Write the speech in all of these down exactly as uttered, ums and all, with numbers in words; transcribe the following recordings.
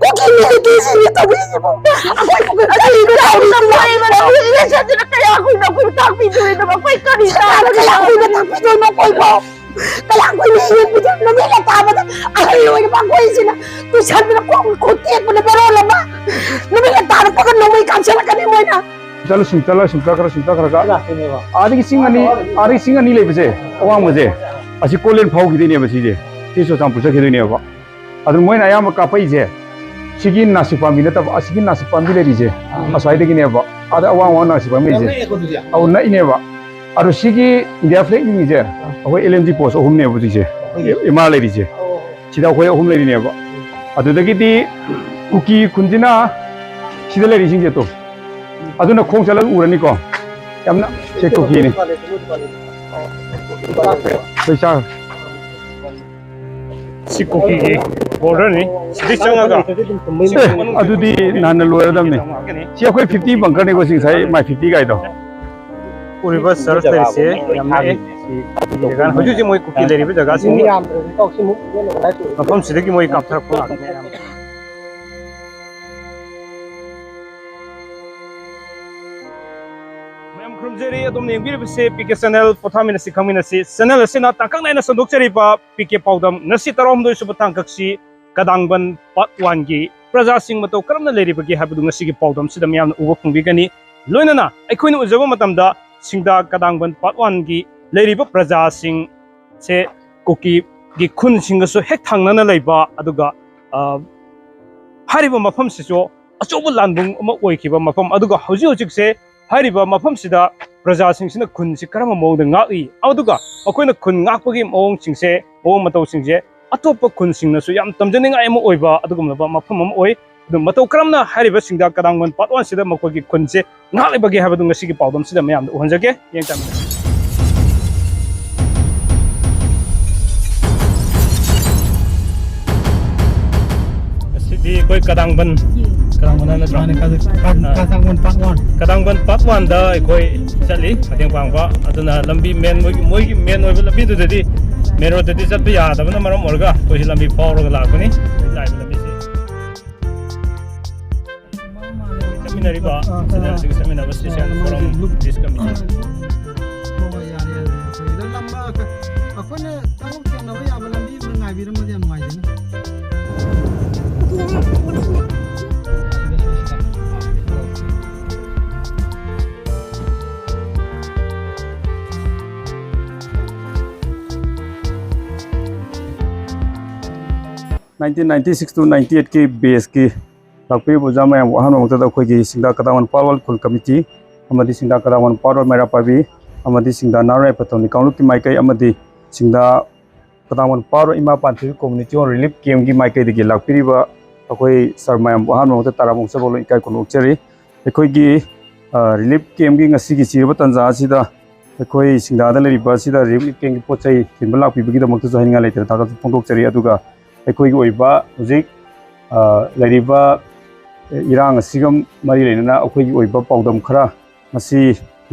ꯀꯨꯀꯤ ꯃꯤꯂꯤꯇꯦꯟꯁꯤꯡꯅ ꯇꯧꯕꯤꯔꯤꯁꯤꯕꯨ ꯑꯩꯈꯣꯏꯕꯨ ꯀꯔꯤꯅꯣ ꯇꯧꯔꯤꯁꯤꯕꯣ? ꯀꯩꯅꯣ ꯏꯂꯦꯛꯁꯟꯁꯤꯅ ꯀꯌꯥ ꯀꯨꯏꯅ ꯑꯩꯈꯣꯏꯕꯨ ꯇꯥꯛꯄꯤꯗꯣꯔꯤꯅꯣ? ꯑꯩꯈꯣꯏ ꯀꯔꯤ ꯀꯅꯥꯅ ꯀꯌꯥ ꯀꯨꯏꯅ ꯇꯥꯛꯄꯤꯗꯣꯏꯅꯣ ꯑꯩꯈꯣꯏꯕꯨ? ꯀꯌꯥ ꯀꯨꯏꯅ ꯌꯦꯡꯕꯤꯗꯣꯏꯅꯣ? ꯅꯨꯃꯤꯠꯅ ꯇꯥꯕꯗ ꯑꯍꯜ ꯑꯣꯏꯔꯕ ꯑꯩꯈꯣꯏꯁꯤꯅ ꯇꯨꯁꯟꯗꯅ ꯈꯣꯡ ꯈꯨꯠ ꯇꯦꯛꯄꯅ ꯃꯔꯣꯜ ꯑꯃ, ꯅꯨꯃꯤꯠꯅ ꯇꯥꯔꯛꯄꯒ ꯅꯣꯡꯃꯩ ꯀꯥꯞꯁꯤꯜꯂꯛꯀꯅꯤ ꯃꯣꯏꯅ꯫ ꯆꯠꯂ ꯁꯨꯝ ꯆꯠꯂ ꯁꯨꯝ ꯆꯠꯈ꯭ꯔ ꯁꯨꯝ ꯆꯠꯈ꯭ꯔꯒ ꯂꯥꯛꯇꯣꯏꯅꯦꯕ꯫ ꯑꯥꯗꯒꯤ ꯆꯤꯡ ꯑꯅꯤ, ꯑꯥꯗꯒꯤ ꯆꯤꯡ ꯑꯅꯤ ꯂꯩꯕꯁꯦ, ꯑꯋꯥꯡꯕꯁꯦ, ꯑꯁꯤ ꯀꯣꯂꯦꯟ ꯐꯥꯎꯈꯤꯗꯣꯏꯅꯦꯕ ꯁꯤꯁꯦ꯫ ꯁꯤ ꯆꯨꯔꯆꯥꯟꯄꯨꯔ ꯆꯠꯈꯤꯗꯣꯏꯅꯦꯕ꯫ ꯑꯗꯨ ꯃꯣꯏꯅ ꯑꯌꯥꯝꯕ ꯀꯥꯞꯄꯛꯏꯁꯦ ꯁꯤꯒꯤ ꯅꯥꯁꯤꯛ ꯄꯥꯝꯕꯤ ꯅꯠꯇꯕ, ꯑꯁꯤꯒꯤ ꯅꯥꯁꯤꯛ ꯄꯥꯝꯕꯤ ꯂꯩꯔꯤꯁꯦ, ꯑꯁ꯭ꯋꯥꯏꯗꯒꯤꯅꯦꯕ꯫ ꯑꯥꯗ ꯑꯋꯥꯡ ꯑꯋꯥꯡ ꯅꯥꯁꯤꯛ ꯄꯥꯝꯕꯤ ꯌꯥꯝ ꯂꯩꯔꯤꯁꯦ, ꯅꯛꯑꯦꯀꯣ ꯑꯗꯨꯗꯤ꯫ ꯑꯧ, ꯅꯛꯏꯅꯦꯕ꯫ ꯑꯗꯣ ꯁꯤꯒꯤ ꯏꯟꯗꯤꯌꯥ ꯐ꯭ꯂꯦꯒ ꯌꯨꯡꯉꯤꯁꯦ ꯑꯩꯈꯣꯏ ꯑꯦꯜ ꯑꯦꯝ ꯖꯤ ꯄꯣꯁ ꯑꯍꯨꯝꯅꯦꯕ ꯍꯧꯖꯤꯛꯁꯦ, ꯑꯩꯈꯣꯏꯒꯤ ꯑꯦꯝ ꯑꯥꯔ ꯂꯩꯔꯤꯁꯦ꯫ ꯑꯣ꯫ ꯁꯤꯗ ꯑꯩꯈꯣꯏ ꯑꯍꯨꯝ ꯂꯩꯔꯤꯅꯦꯕ꯫ ꯑꯗꯨꯗꯒꯤꯗꯤ ꯀꯨꯀꯤ ꯈꯨꯟꯁꯤꯅ ꯁꯤꯗ ꯂꯩꯔꯤꯁꯤꯡꯁꯦ ꯇꯣ꯫ ꯑꯗꯨꯅ ꯈꯣꯡ ꯆꯠꯂꯒ ꯎꯔꯅꯤꯀꯣ꯫ ꯌꯥꯝꯅ ꯁꯦ ꯀꯨꯀꯤꯅꯤ꯫ ꯑꯩꯈꯣꯏ ꯆꯥ-, ꯁꯤ ꯀꯨꯀꯤꯒꯤ ꯕꯣꯔꯗꯔꯅꯤ꯫ ꯁꯤꯗꯩ ꯆꯪꯉꯒ ꯑꯦ, ꯑꯗꯨꯗꯤ ꯅꯍꯥꯟꯅ ꯂꯣꯏꯔꯗꯕꯅꯤ꯫ ꯁꯤ ꯑꯩꯈꯣꯏ ꯐꯤꯐꯇꯤ ꯕꯪꯀꯔꯅꯤꯀꯣ ꯁꯤ ꯉꯁꯥꯏ ꯃꯥꯏ ꯐꯤꯐꯇꯤ ꯒꯥꯏꯗꯣ꯫ ꯎꯔꯤꯕ ꯆꯔꯆ ꯂꯩꯔꯤꯁꯦ ꯌꯥꯝ ꯅꯛꯑꯦ꯫ ꯁꯤ ꯖꯒꯥ, ꯍꯧꯖꯤꯛ ꯍꯧꯖꯤꯛ ꯃꯣꯏ ꯀꯨꯀꯤ ꯂꯩꯔꯤꯕ ꯖꯒꯥꯁꯤꯡ, ꯃꯐꯝꯁꯤꯗꯒꯤ ꯃꯣꯏ ꯀꯥꯞꯊꯔꯛꯄ ꯉꯥꯛꯇꯅꯦ ꯑꯌꯥꯝꯕ꯫ ꯃꯌꯥꯝ ꯈꯨꯔꯨꯝꯖꯔꯤ, ꯑꯗꯣꯝꯅ ꯌꯦꯡꯕꯤꯔꯤꯕꯁꯤ ꯄꯤ ꯀꯦ ꯆꯦꯅꯦꯜ, ꯄꯣꯊꯥꯃꯤꯟꯅꯁꯤ ꯈꯪꯃꯤꯟꯅꯁꯤ ꯆꯦꯅꯦꯜ ꯑꯁꯤꯅ ꯇꯥꯡꯀꯛ ꯅꯥꯏꯅ ꯁꯟꯗꯣꯛꯆꯔꯤꯕ ꯄꯤ ꯀꯦ ꯄꯥꯎꯗꯝ꯫ ꯉꯁꯤ ꯇꯔꯥꯍꯨꯝꯗꯣꯏ ꯁꯨꯕ ꯇꯥꯡꯀꯛꯁꯤ ꯀꯗꯥꯡꯕꯟ ꯄꯥꯔꯠ ꯋꯥꯟꯒꯤ ꯄ꯭ꯔꯖꯥꯁꯤꯡ ꯃꯇꯧ ꯀꯔꯝꯅ ꯂꯩꯔꯤꯕꯒꯦ ꯍꯥꯏꯕꯗꯨ ꯉꯁꯤꯒꯤ ꯄꯥꯎꯗꯝꯁꯤꯗ ꯃꯤꯌꯥꯝꯅ ꯎꯕ ꯐꯪꯕꯤꯒꯅꯤ꯫ ꯂꯣꯏꯅꯅ ꯑꯩꯈꯣꯏꯅ ꯎꯖꯕ ꯃꯇꯝꯗ ꯁꯤꯡꯗꯥ ꯀꯗꯥꯡꯕꯟ ꯄꯥꯔꯠ ꯋꯥꯟꯒꯤ ꯂꯩꯔꯤꯕ ꯄ꯭ꯔꯖꯥꯁꯤꯡꯁꯦ ꯀꯨꯀꯤꯒꯤ ꯈꯨꯟꯁꯤꯡꯒꯁꯨ ꯍꯦꯛ ꯊꯪꯅꯅ ꯂꯩꯕ, ꯑꯗꯨꯒ, ꯑ, ꯍꯥꯏꯔꯤꯕ ꯃꯐꯝꯁꯤꯁꯨ ꯑꯆꯧꯕ ꯂꯥꯟꯕꯨꯡ ꯑꯃ ꯑꯣꯏꯈꯤꯕ ꯃꯐꯝ, ꯑꯗꯨꯒ ꯍꯧꯖꯤꯛ ꯍꯧꯖꯤꯛꯁꯦ ꯍꯥꯏꯔꯤꯕ ꯃꯐꯝꯁꯤꯗ ꯄ꯭ꯔꯖꯥꯁꯤꯡꯁꯤꯅ ꯈꯨꯟꯁꯤ ꯀꯔꯝꯕ ꯃꯑꯣꯡꯗ ꯉꯥꯛꯏ, ꯑꯗꯨꯒ ꯃꯈꯣꯏꯅ ꯈꯨꯟ ꯉꯥꯛꯄꯒꯤ ꯃꯑꯣꯡꯁꯤꯡꯁꯦ, ꯃꯑꯣꯡ ꯃꯇꯧꯁꯤꯡꯁꯦ ꯑꯇꯣꯞꯄ ꯈꯨꯟꯁꯤꯡꯅꯁꯨ ꯌꯥꯝ ꯇꯝꯖꯅꯤꯡꯉꯥꯏ ꯑꯃ ꯑꯣꯏꯕ ꯑꯗꯨꯒꯨꯝꯂꯕ ꯃꯐꯝ ꯑꯃ ꯑꯣꯏ꯫ ꯑꯗꯨ ꯃꯇꯧ ꯀꯔꯝꯅ ꯍꯥꯏꯔꯤꯕ ꯁꯤꯡꯗꯥ ꯀꯗꯥꯡꯕꯟ ꯄꯥꯔꯠ ꯋꯥꯟꯁꯤꯗ ꯃꯈꯣꯏꯒꯤ ꯈꯨꯟꯁꯦ ꯉꯥꯛꯂꯤꯕꯒꯦ ꯍꯥꯏꯕꯗꯨ ꯉꯁꯤꯒꯤ ꯄꯥꯎꯗꯝꯁꯤꯗ ꯃꯌꯥꯝꯗ ꯎꯍꯟꯖꯒꯦ꯫ ꯌꯦꯡ ꯇꯥꯃꯤꯟꯅꯁꯤ꯫ ꯑꯁꯤꯗꯤ ꯑꯩꯈꯣꯏ ꯀꯗꯥꯡꯕꯟ ꯀꯗꯥꯝꯕꯟ ꯍꯥꯏꯕ ꯅꯠꯇ꯭ꯔꯣ? ꯃꯥꯅꯦ, ꯀꯗꯥꯝ-, ꯀꯗꯥꯝ-, ꯑꯥ꯫ ꯀꯗꯥꯝꯕꯟ part one꯫ ꯀꯗꯥꯝꯕꯟ part one ꯗ ꯑꯩꯈꯣꯏ ꯆꯠꯂꯤ ꯃꯇꯦꯡ ꯄꯥꯡꯕ꯫ ꯑꯗꯨꯅ ꯂꯝꯕꯤ main, ꯃꯣꯏꯒꯤ, ꯃꯣꯏꯒꯤ main ꯑꯣꯏꯕ ꯂꯝꯕꯤꯗꯨꯗꯗꯤ, main road ꯇꯗꯤ ꯆꯠꯄ ꯌꯥꯗꯕꯅ ꯃꯔꯝ ꯑꯣꯏꯔꯒ ꯑꯩꯈꯣꯏꯁꯤ ꯂꯝꯕꯤ ꯐꯥꯎꯔꯒ ꯂꯥꯛꯄꯅꯤ꯫ ꯍꯧꯖꯤꯛ ꯂꯥꯛꯏꯕ ꯂꯝꯕꯤꯁꯤ꯫ ꯆꯠꯃꯤꯟꯅꯔꯤꯕ, ꯑꯥ, ꯁꯤꯗ ꯑꯥ꯫ ꯍꯧꯖꯤꯛ ꯆꯠꯃꯤꯟꯅꯕ ꯁꯤꯁꯦ ꯑꯥ, ꯐꯣꯔꯝ ꯂꯝꯕꯤꯁꯦ ꯂꯨꯞ-, ꯗꯤꯁ ꯀꯃꯤꯁꯟ꯫ ꯑꯥ꯫ ꯍꯣꯏ, ꯍꯣꯏ, ꯌꯥꯔꯦ, ꯌꯥꯔꯦ, ꯌꯥꯔꯦ꯫ ꯑꯩꯈꯣꯏ ꯂꯝ-, ꯑꯩꯈꯣꯏꯅ ꯊꯕꯛ ꯊꯦꯡꯅꯕ ꯌꯥꯕ ꯂꯝꯕꯤ ꯑꯃ ꯉꯥꯏꯕꯤꯔꯝꯃꯗꯤ ꯌꯥꯝ ꯅꯨꯡꯉꯥꯏꯖꯅꯤ꯫ Nineteen ninety six to ninety eight ꯀꯤ batch ꯀꯤ ꯂꯥꯛꯄꯤꯔꯤꯕ ꯑꯣꯖꯥ ꯃꯌꯥꯝꯕꯨ ꯑꯍꯥꯟꯕ ꯃꯛꯇꯗ ꯑꯩꯈꯣꯏꯒꯤ ꯁꯤꯡꯗꯥ ꯀꯗꯥꯋꯥꯟ part one ꯈꯨꯜ committee ꯑꯃꯗꯤ ꯁꯤꯡꯗꯥ ꯀꯗꯥꯋꯥꯟ part one ꯃꯩꯔꯥ ꯄꯥꯏꯕꯤ ꯑꯃꯗꯤ ꯁꯤꯡꯗꯥ ꯅꯥꯔꯣꯏ ꯄꯊꯧꯅꯤ ꯀꯥꯡꯂꯨꯞꯀꯤ ꯃꯥꯏꯀꯩ ꯑꯃꯗꯤ ꯁꯤꯡꯗꯥ ꯀꯗꯥꯋꯥꯟ part one ꯏꯃꯥ ꯄꯥꯟꯊꯣꯏꯕꯤ community hall relief camp ꯀꯤ ꯃꯥꯏꯀꯩꯗꯒꯤ ꯂꯥꯛꯄꯤꯔꯤꯕ ꯑꯩꯈꯣꯏ sir ꯃꯌꯥꯝꯕꯨ ꯑꯍꯥꯟꯕ ꯃꯛꯇꯗ ꯇꯔꯥꯝꯅ ꯑꯣꯛꯆꯕ ꯂꯣꯏ ꯏꯀꯥꯏ ꯈꯨꯝꯅ ꯑꯣꯛꯆꯔꯤ꯫ ꯑꯩꯈꯣꯏꯒꯤ, ꯑ, relief camp ꯀꯤ ꯉꯁꯤꯒꯤ ꯆꯤꯔꯕ ꯇꯥꯟꯖꯥ ꯑꯁꯤꯗ ꯑꯩꯈꯣꯏ ꯁꯤꯡꯗꯥꯗ ꯂꯩꯔꯤꯕ ꯑꯁꯤꯗ relief camp ꯀꯤ ꯄꯣꯠ ꯆꯩ ꯊꯤꯟꯕ ꯂꯥꯛꯄꯤꯕꯒꯤꯗꯃꯛꯇꯁꯨ ꯍꯥꯏꯅꯤꯡꯉꯥꯏ ꯂꯩꯇꯅ ꯊꯥꯒꯠꯄ ꯐꯣꯡꯗꯣꯛꯆꯔꯤ꯫ ꯑꯗꯨꯒ ꯑꯩꯈꯣꯏꯒꯤ ꯑꯣꯏꯕ ꯍꯧꯖꯤꯛ, ꯑ, ꯂꯩꯔꯤꯕ ꯏꯔꯥꯡ ꯑꯁꯤꯒ ꯃꯔꯤ ꯂꯩꯅꯅ ꯑꯩꯈꯣꯏꯒꯤ ꯑꯣꯏꯕ ꯄꯥꯎꯗꯝ ꯈꯔ ꯉꯁꯤ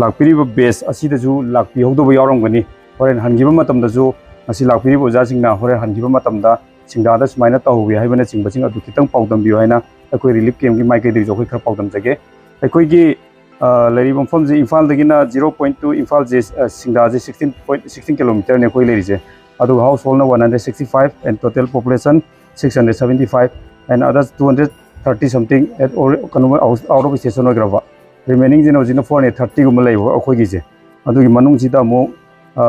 ꯂꯥꯛꯄꯤꯔꯤꯕ batch ꯑꯁꯤꯗꯁꯨ ꯂꯥꯛꯄꯤꯍꯧꯗꯕ ꯌꯥꯎꯔꯝꯒꯅꯤ꯫ ꯍꯣꯔꯦꯟ ꯍꯟꯈꯤꯕ ꯃꯇꯝꯗꯁꯨ ꯉꯁꯤ ꯂꯥꯛꯄꯤꯔꯤꯕ ꯑꯣꯖꯥꯁꯤꯡꯅ ꯍꯣꯔꯦꯟ ꯍꯟꯈꯤꯕ ꯃꯇꯝꯗ ꯁꯤꯡꯗꯥꯗ ꯁꯨꯃꯥꯏꯅ ꯇꯧꯍꯧꯋꯤ ꯍꯥꯏꯕꯅꯆꯤꯡꯕꯁꯤꯡ ꯑꯗꯨ ꯈꯤꯇꯪ ꯄꯥꯎꯗꯝꯕꯤꯌꯨ ꯍꯥꯏꯅ ꯑꯩꯈꯣꯏ relief camp ꯀꯤ ꯃꯥꯏꯀꯩꯗꯒꯤꯁꯨ ꯑꯩꯈꯣꯏ ꯈꯔ ꯄꯥꯎꯗꯝꯖꯒꯦ꯫ ꯑꯩꯈꯣꯏꯒꯤ, ꯑ, ꯂꯩꯔꯤꯕ ꯃꯐꯝꯁꯦ ꯏꯝꯐꯥꯜꯗꯒꯤꯅ zero point two, ꯏꯝꯐꯥꯜꯁꯦ, ꯑ, ꯁꯤꯡꯗꯥꯁꯦ sixteen point sixteen kilometer ꯅꯦ ꯑꯩꯈꯣꯏ ꯂꯩꯔꯤꯁꯦ꯫ ꯑꯗꯨꯒ household ꯅ one hundred sixty five and total population six hundred seventy five and others two hundred thirty something at all, ꯀꯩꯅꯣ, out of station ꯑꯣꯏꯈ꯭ꯔꯕ꯫ Remaining ꯁꯤꯅ ꯍꯧꯖꯤꯛꯅ four hundred thirty ꯒꯨꯝꯕ ꯂꯩꯕ ꯑꯩꯈꯣꯏꯒꯤꯁꯦ꯫ ꯑꯗꯨꯒꯤ ꯃꯅꯨꯡꯁꯤꯗ ꯑꯃꯨꯛ, ꯑ,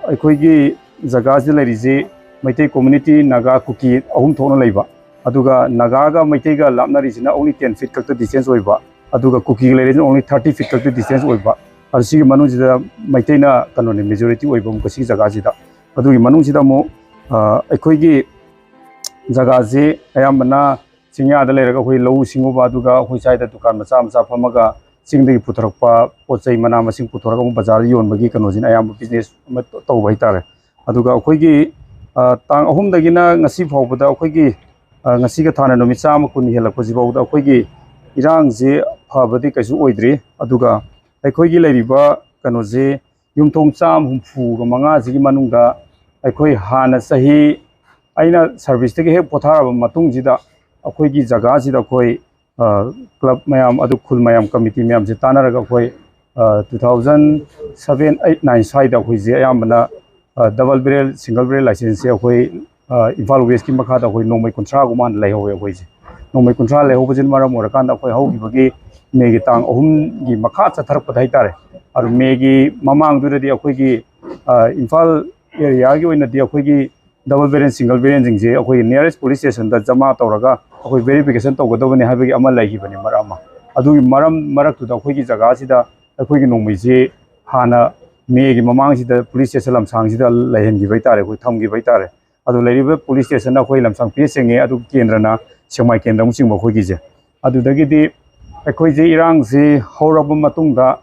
ꯑꯩꯈꯣꯏꯒꯤ ꯖꯒꯥꯁꯤꯗ ꯂꯩꯔꯤꯁꯤ ꯃꯩꯇꯩ community, ꯅꯥꯒꯥ, ꯀꯨꯀꯤ ꯑꯍꯨꯝ ꯊꯣꯛꯅ ꯂꯩꯕ꯫ ꯑꯗꯨꯒ ꯅꯥꯒꯥꯒ ꯃꯩꯇꯩꯒ ꯂꯥꯞꯅꯔꯤꯁꯤꯅ only ten feet ꯈꯛꯇ distance ꯑꯣꯏꯕ꯫ ꯑꯗꯨꯒ ꯀꯨꯀꯤꯒ ꯂꯩꯔꯤꯁꯤꯅ only thirty feet ꯈꯛꯇ distance ꯑꯣꯏꯕ꯫ ꯑꯗꯨ ꯁꯤꯒꯤ ꯃꯅꯨꯡꯁꯤꯗ ꯃꯩꯇꯩꯅ ꯀꯩꯅꯣꯅꯦ, majority ꯑꯣꯏꯕ ꯑꯃꯨꯛꯀ ꯁꯤꯒꯤ ꯖꯒꯥꯁꯤꯗ꯫ ꯑꯗꯨꯒꯤ ꯃꯅꯨꯡꯁꯤꯗ ꯑꯃꯨꯛ, ꯑ, ꯑꯩꯈꯣꯏꯒꯤ ꯖꯒꯥꯁꯤ ꯑꯌꯥꯝꯕꯅ ꯆꯤꯡꯌꯥꯗ ꯂꯩꯔꯒ ꯑꯩꯈꯣꯏ ꯂꯧꯎ ꯁꯤꯡꯎꯕ, ꯑꯗꯨꯒ ꯑꯩꯈꯣꯏ ꯁ꯭ꯋꯥꯏꯗ ꯗꯨꯀꯥꯟ ꯃꯆꯥ ꯃꯆꯥ ꯐꯝꯃꯒ ꯆꯤꯡꯗꯒꯤ ꯄꯨꯊꯣꯔꯛꯄ ꯄꯣꯠ ꯆꯩ, ꯃꯅꯥ ꯃꯁꯤꯡ ꯄꯨꯊꯣꯔꯒ ꯑꯃꯨꯛ ꯕꯖꯥꯔꯗ ꯌꯣꯟꯕꯒꯤ ꯀꯩꯅꯣꯁꯤꯅ ꯑꯌꯥꯝꯕ business ꯑꯃ ꯇꯧꯕ ꯍꯥꯏꯇꯥꯔꯦ꯫ ꯑꯗꯨꯒ ꯑꯩꯈꯣꯏꯒꯤ, ꯑ, ꯇꯥꯡ ꯑꯍꯨꯝꯗꯒꯤꯅ ꯉꯁꯤ ꯐꯥꯎꯕꯗ ꯑꯩꯈꯣꯏꯒꯤ, ꯑ, ꯉꯁꯤꯒ ꯊꯥꯅ ꯅꯨꯃꯤꯠ ꯆꯥꯝꯃ ꯀꯨꯟ ꯍꯦꯜꯂꯛꯄꯁꯤꯐꯥꯎꯗ ꯑꯩꯈꯣꯏꯒꯤ ꯏꯔꯥꯡꯁꯤ ꯐꯕꯗꯤ ꯀꯩꯁꯨ ꯑꯣꯏꯗ꯭ꯔꯤ꯫ ꯑꯗꯨꯒ ꯑꯩꯈꯣꯏꯒꯤ ꯂꯩꯔꯤꯕ ꯀꯩꯅꯣꯁꯤ ꯌꯨꯝꯊꯣꯡ ꯆꯥꯝꯃ ꯍꯨꯝꯐꯨꯒ ꯃꯉꯥꯁꯤꯒꯤ ꯃꯅꯨꯡꯗ ꯑꯩꯈꯣꯏ ꯍꯥꯟꯅ ꯆꯍꯤ ꯑꯩꯅ ꯁꯥꯔꯚꯤꯁꯇꯒꯤ ꯍꯦꯛ ꯄꯣꯊꯥꯔꯕ ꯃꯇꯨꯡꯁꯤꯗ ꯑꯩꯈꯣꯏꯒꯤ ꯖꯒꯥꯁꯤꯗ ꯑꯩꯈꯣꯏ, ꯑ, ꯀ꯭ꯂꯕ ꯃꯌꯥꯝ, ꯑꯗꯨ ꯈꯨꯜ ꯃꯌꯥꯝ, ꯀꯃꯤꯇꯤ ꯃꯌꯥꯝꯁꯦ ꯇꯥꯟꯅꯔꯒ ꯑꯩꯈꯣꯏ, ꯑ, two thousand seven, eight, nine ꯁ꯭ꯋꯥꯏꯗ ꯑꯩꯈꯣꯏꯁꯦ ꯑꯌꯥꯝꯕꯅ, ꯑ, double barrel, single barrel licenseꯁꯦ ꯑꯩꯈꯣꯏ, ꯑ, ꯏꯝꯐꯥꯜ Westꯀꯤ ꯃꯈꯥꯗ ꯑꯩꯈꯣꯏ ꯅꯣꯡꯃꯩ ꯀꯨꯟꯊ꯭ꯔꯥꯒꯨꯝꯕ ꯍꯥꯟꯅ ꯂꯩꯍꯧꯋꯦ ꯑꯩꯈꯣꯏꯁꯦ꯫ ꯅꯣꯡꯃꯩ ꯀꯨꯟꯊ꯭ꯔꯥ ꯂꯩꯍꯧꯕꯁꯤꯅ ꯃꯔꯝ ꯑꯣꯏꯔꯀꯥꯟꯗ ꯑꯩꯈꯣꯏ ꯍꯧꯈꯤꯕꯒꯤ ꯃꯦꯒꯤ ꯇꯥꯡ ꯑꯍꯨꯝꯒꯤ ꯃꯈꯥ ꯆꯠꯊꯔꯛꯄꯗ ꯍꯥꯏꯇꯥꯔꯦ, ꯑꯗꯨ ꯃꯦꯒꯤ ꯃꯃꯥꯡꯗꯨꯗꯗꯤ ꯑꯩꯈꯣꯏꯒꯤ, ꯑ, ꯏꯝꯐꯥꯜ ꯑꯦꯔꯤꯌꯥꯒꯤ ꯑꯣꯏꯅꯗꯤ ꯑꯩꯈꯣꯏꯒꯤ double barrel, single barrelꯁꯤꯡꯁꯦ ꯑꯩꯈꯣꯏꯒꯤ nearest police stationꯗ ꯖꯃꯥ ꯇꯧꯔꯒ ꯑꯩꯈꯣꯏ verification ꯇꯧꯒꯗꯕꯅꯤ ꯍꯥꯏꯕꯒꯤ ꯑꯃ ꯂꯩꯈꯤꯕꯅꯤ ꯃꯔꯛ ꯑꯃ꯫ ꯑꯗꯨꯒꯤ ꯃꯔꯝ ꯃꯔꯛꯇꯨꯗ ꯑꯩꯈꯣꯏꯒꯤ ꯖꯒꯥꯁꯤꯗ ꯑꯩꯈꯣꯏꯒꯤ ꯅꯣꯡꯃꯩꯁꯤ ꯍꯥꯟꯅ ꯃꯦꯒꯤ ꯃꯃꯥꯡꯁꯤꯗ police station ꯂꯝꯁꯥꯡꯁꯤꯗ ꯂꯩꯍꯟꯈꯤꯕ ꯍꯥꯏꯇꯥꯔꯦ, ꯑꯩꯈꯣꯏ ꯊꯝꯈꯤꯕ ꯍꯥꯏꯇꯥꯔꯦ꯫ ꯑꯗꯨ ꯂꯩꯔꯤꯕ police stationꯅ ꯑꯩꯈꯣꯏ ꯂꯝꯁꯥꯡ ꯄꯤꯁ ꯆꯦꯡꯉꯦ, ꯑꯗꯨ ꯀꯦꯟꯗ꯭ꯔꯅ ꯁꯦꯛꯃꯥꯏ ꯀꯦꯟꯗ꯭ꯔ ꯑꯃꯨꯛ ꯆꯤꯡꯕ ꯑꯩꯈꯣꯏꯒꯤꯁꯦ꯫ ꯑꯗꯨꯗꯒꯤꯗꯤ ꯑꯩꯈꯣꯏꯁꯦ ꯏꯔꯥꯡꯁꯤ ꯍꯧꯔꯕ ꯃꯇꯨꯡꯗ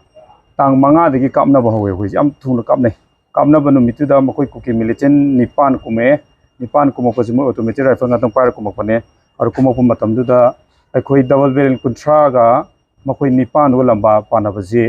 ꯇꯥꯡ ꯃꯉꯥꯗꯒꯤ ꯀꯥꯞꯅꯕ ꯍꯧꯋꯦ꯫ ꯑꯩꯈꯣꯏꯁꯦ ꯌꯥꯝ ꯊꯨꯅ ꯀꯥꯞꯅꯩ꯫ ꯀꯥꯞꯅꯕ ꯅꯨꯃꯤꯠꯇꯨꯗ ꯃꯈꯣꯏ ꯀꯨꯀꯤ militant ꯅꯤꯄꯥꯟ ꯀꯨꯝꯃꯛꯑꯦ꯫ ꯅꯤꯄꯥꯟ ꯀꯨꯝꯃꯛꯄꯁꯤ ꯃꯣꯏ automatic rifle ꯉꯥꯛꯇꯪ ꯄꯥꯏꯔ ꯀꯨꯝꯃꯛꯄꯅꯦ꯫ ꯑꯗꯨ ꯀꯨꯝꯃꯛꯄ ꯃꯇꯝꯗꯨꯗ ꯑꯩꯈꯣꯏ double barrel ꯀꯨꯟꯊ꯭ꯔꯥꯒ ꯃꯈꯣꯏ ꯅꯤꯄꯥꯟꯗꯨꯒ ꯂꯝꯕꯥ ꯄꯥꯅꯕꯁꯤ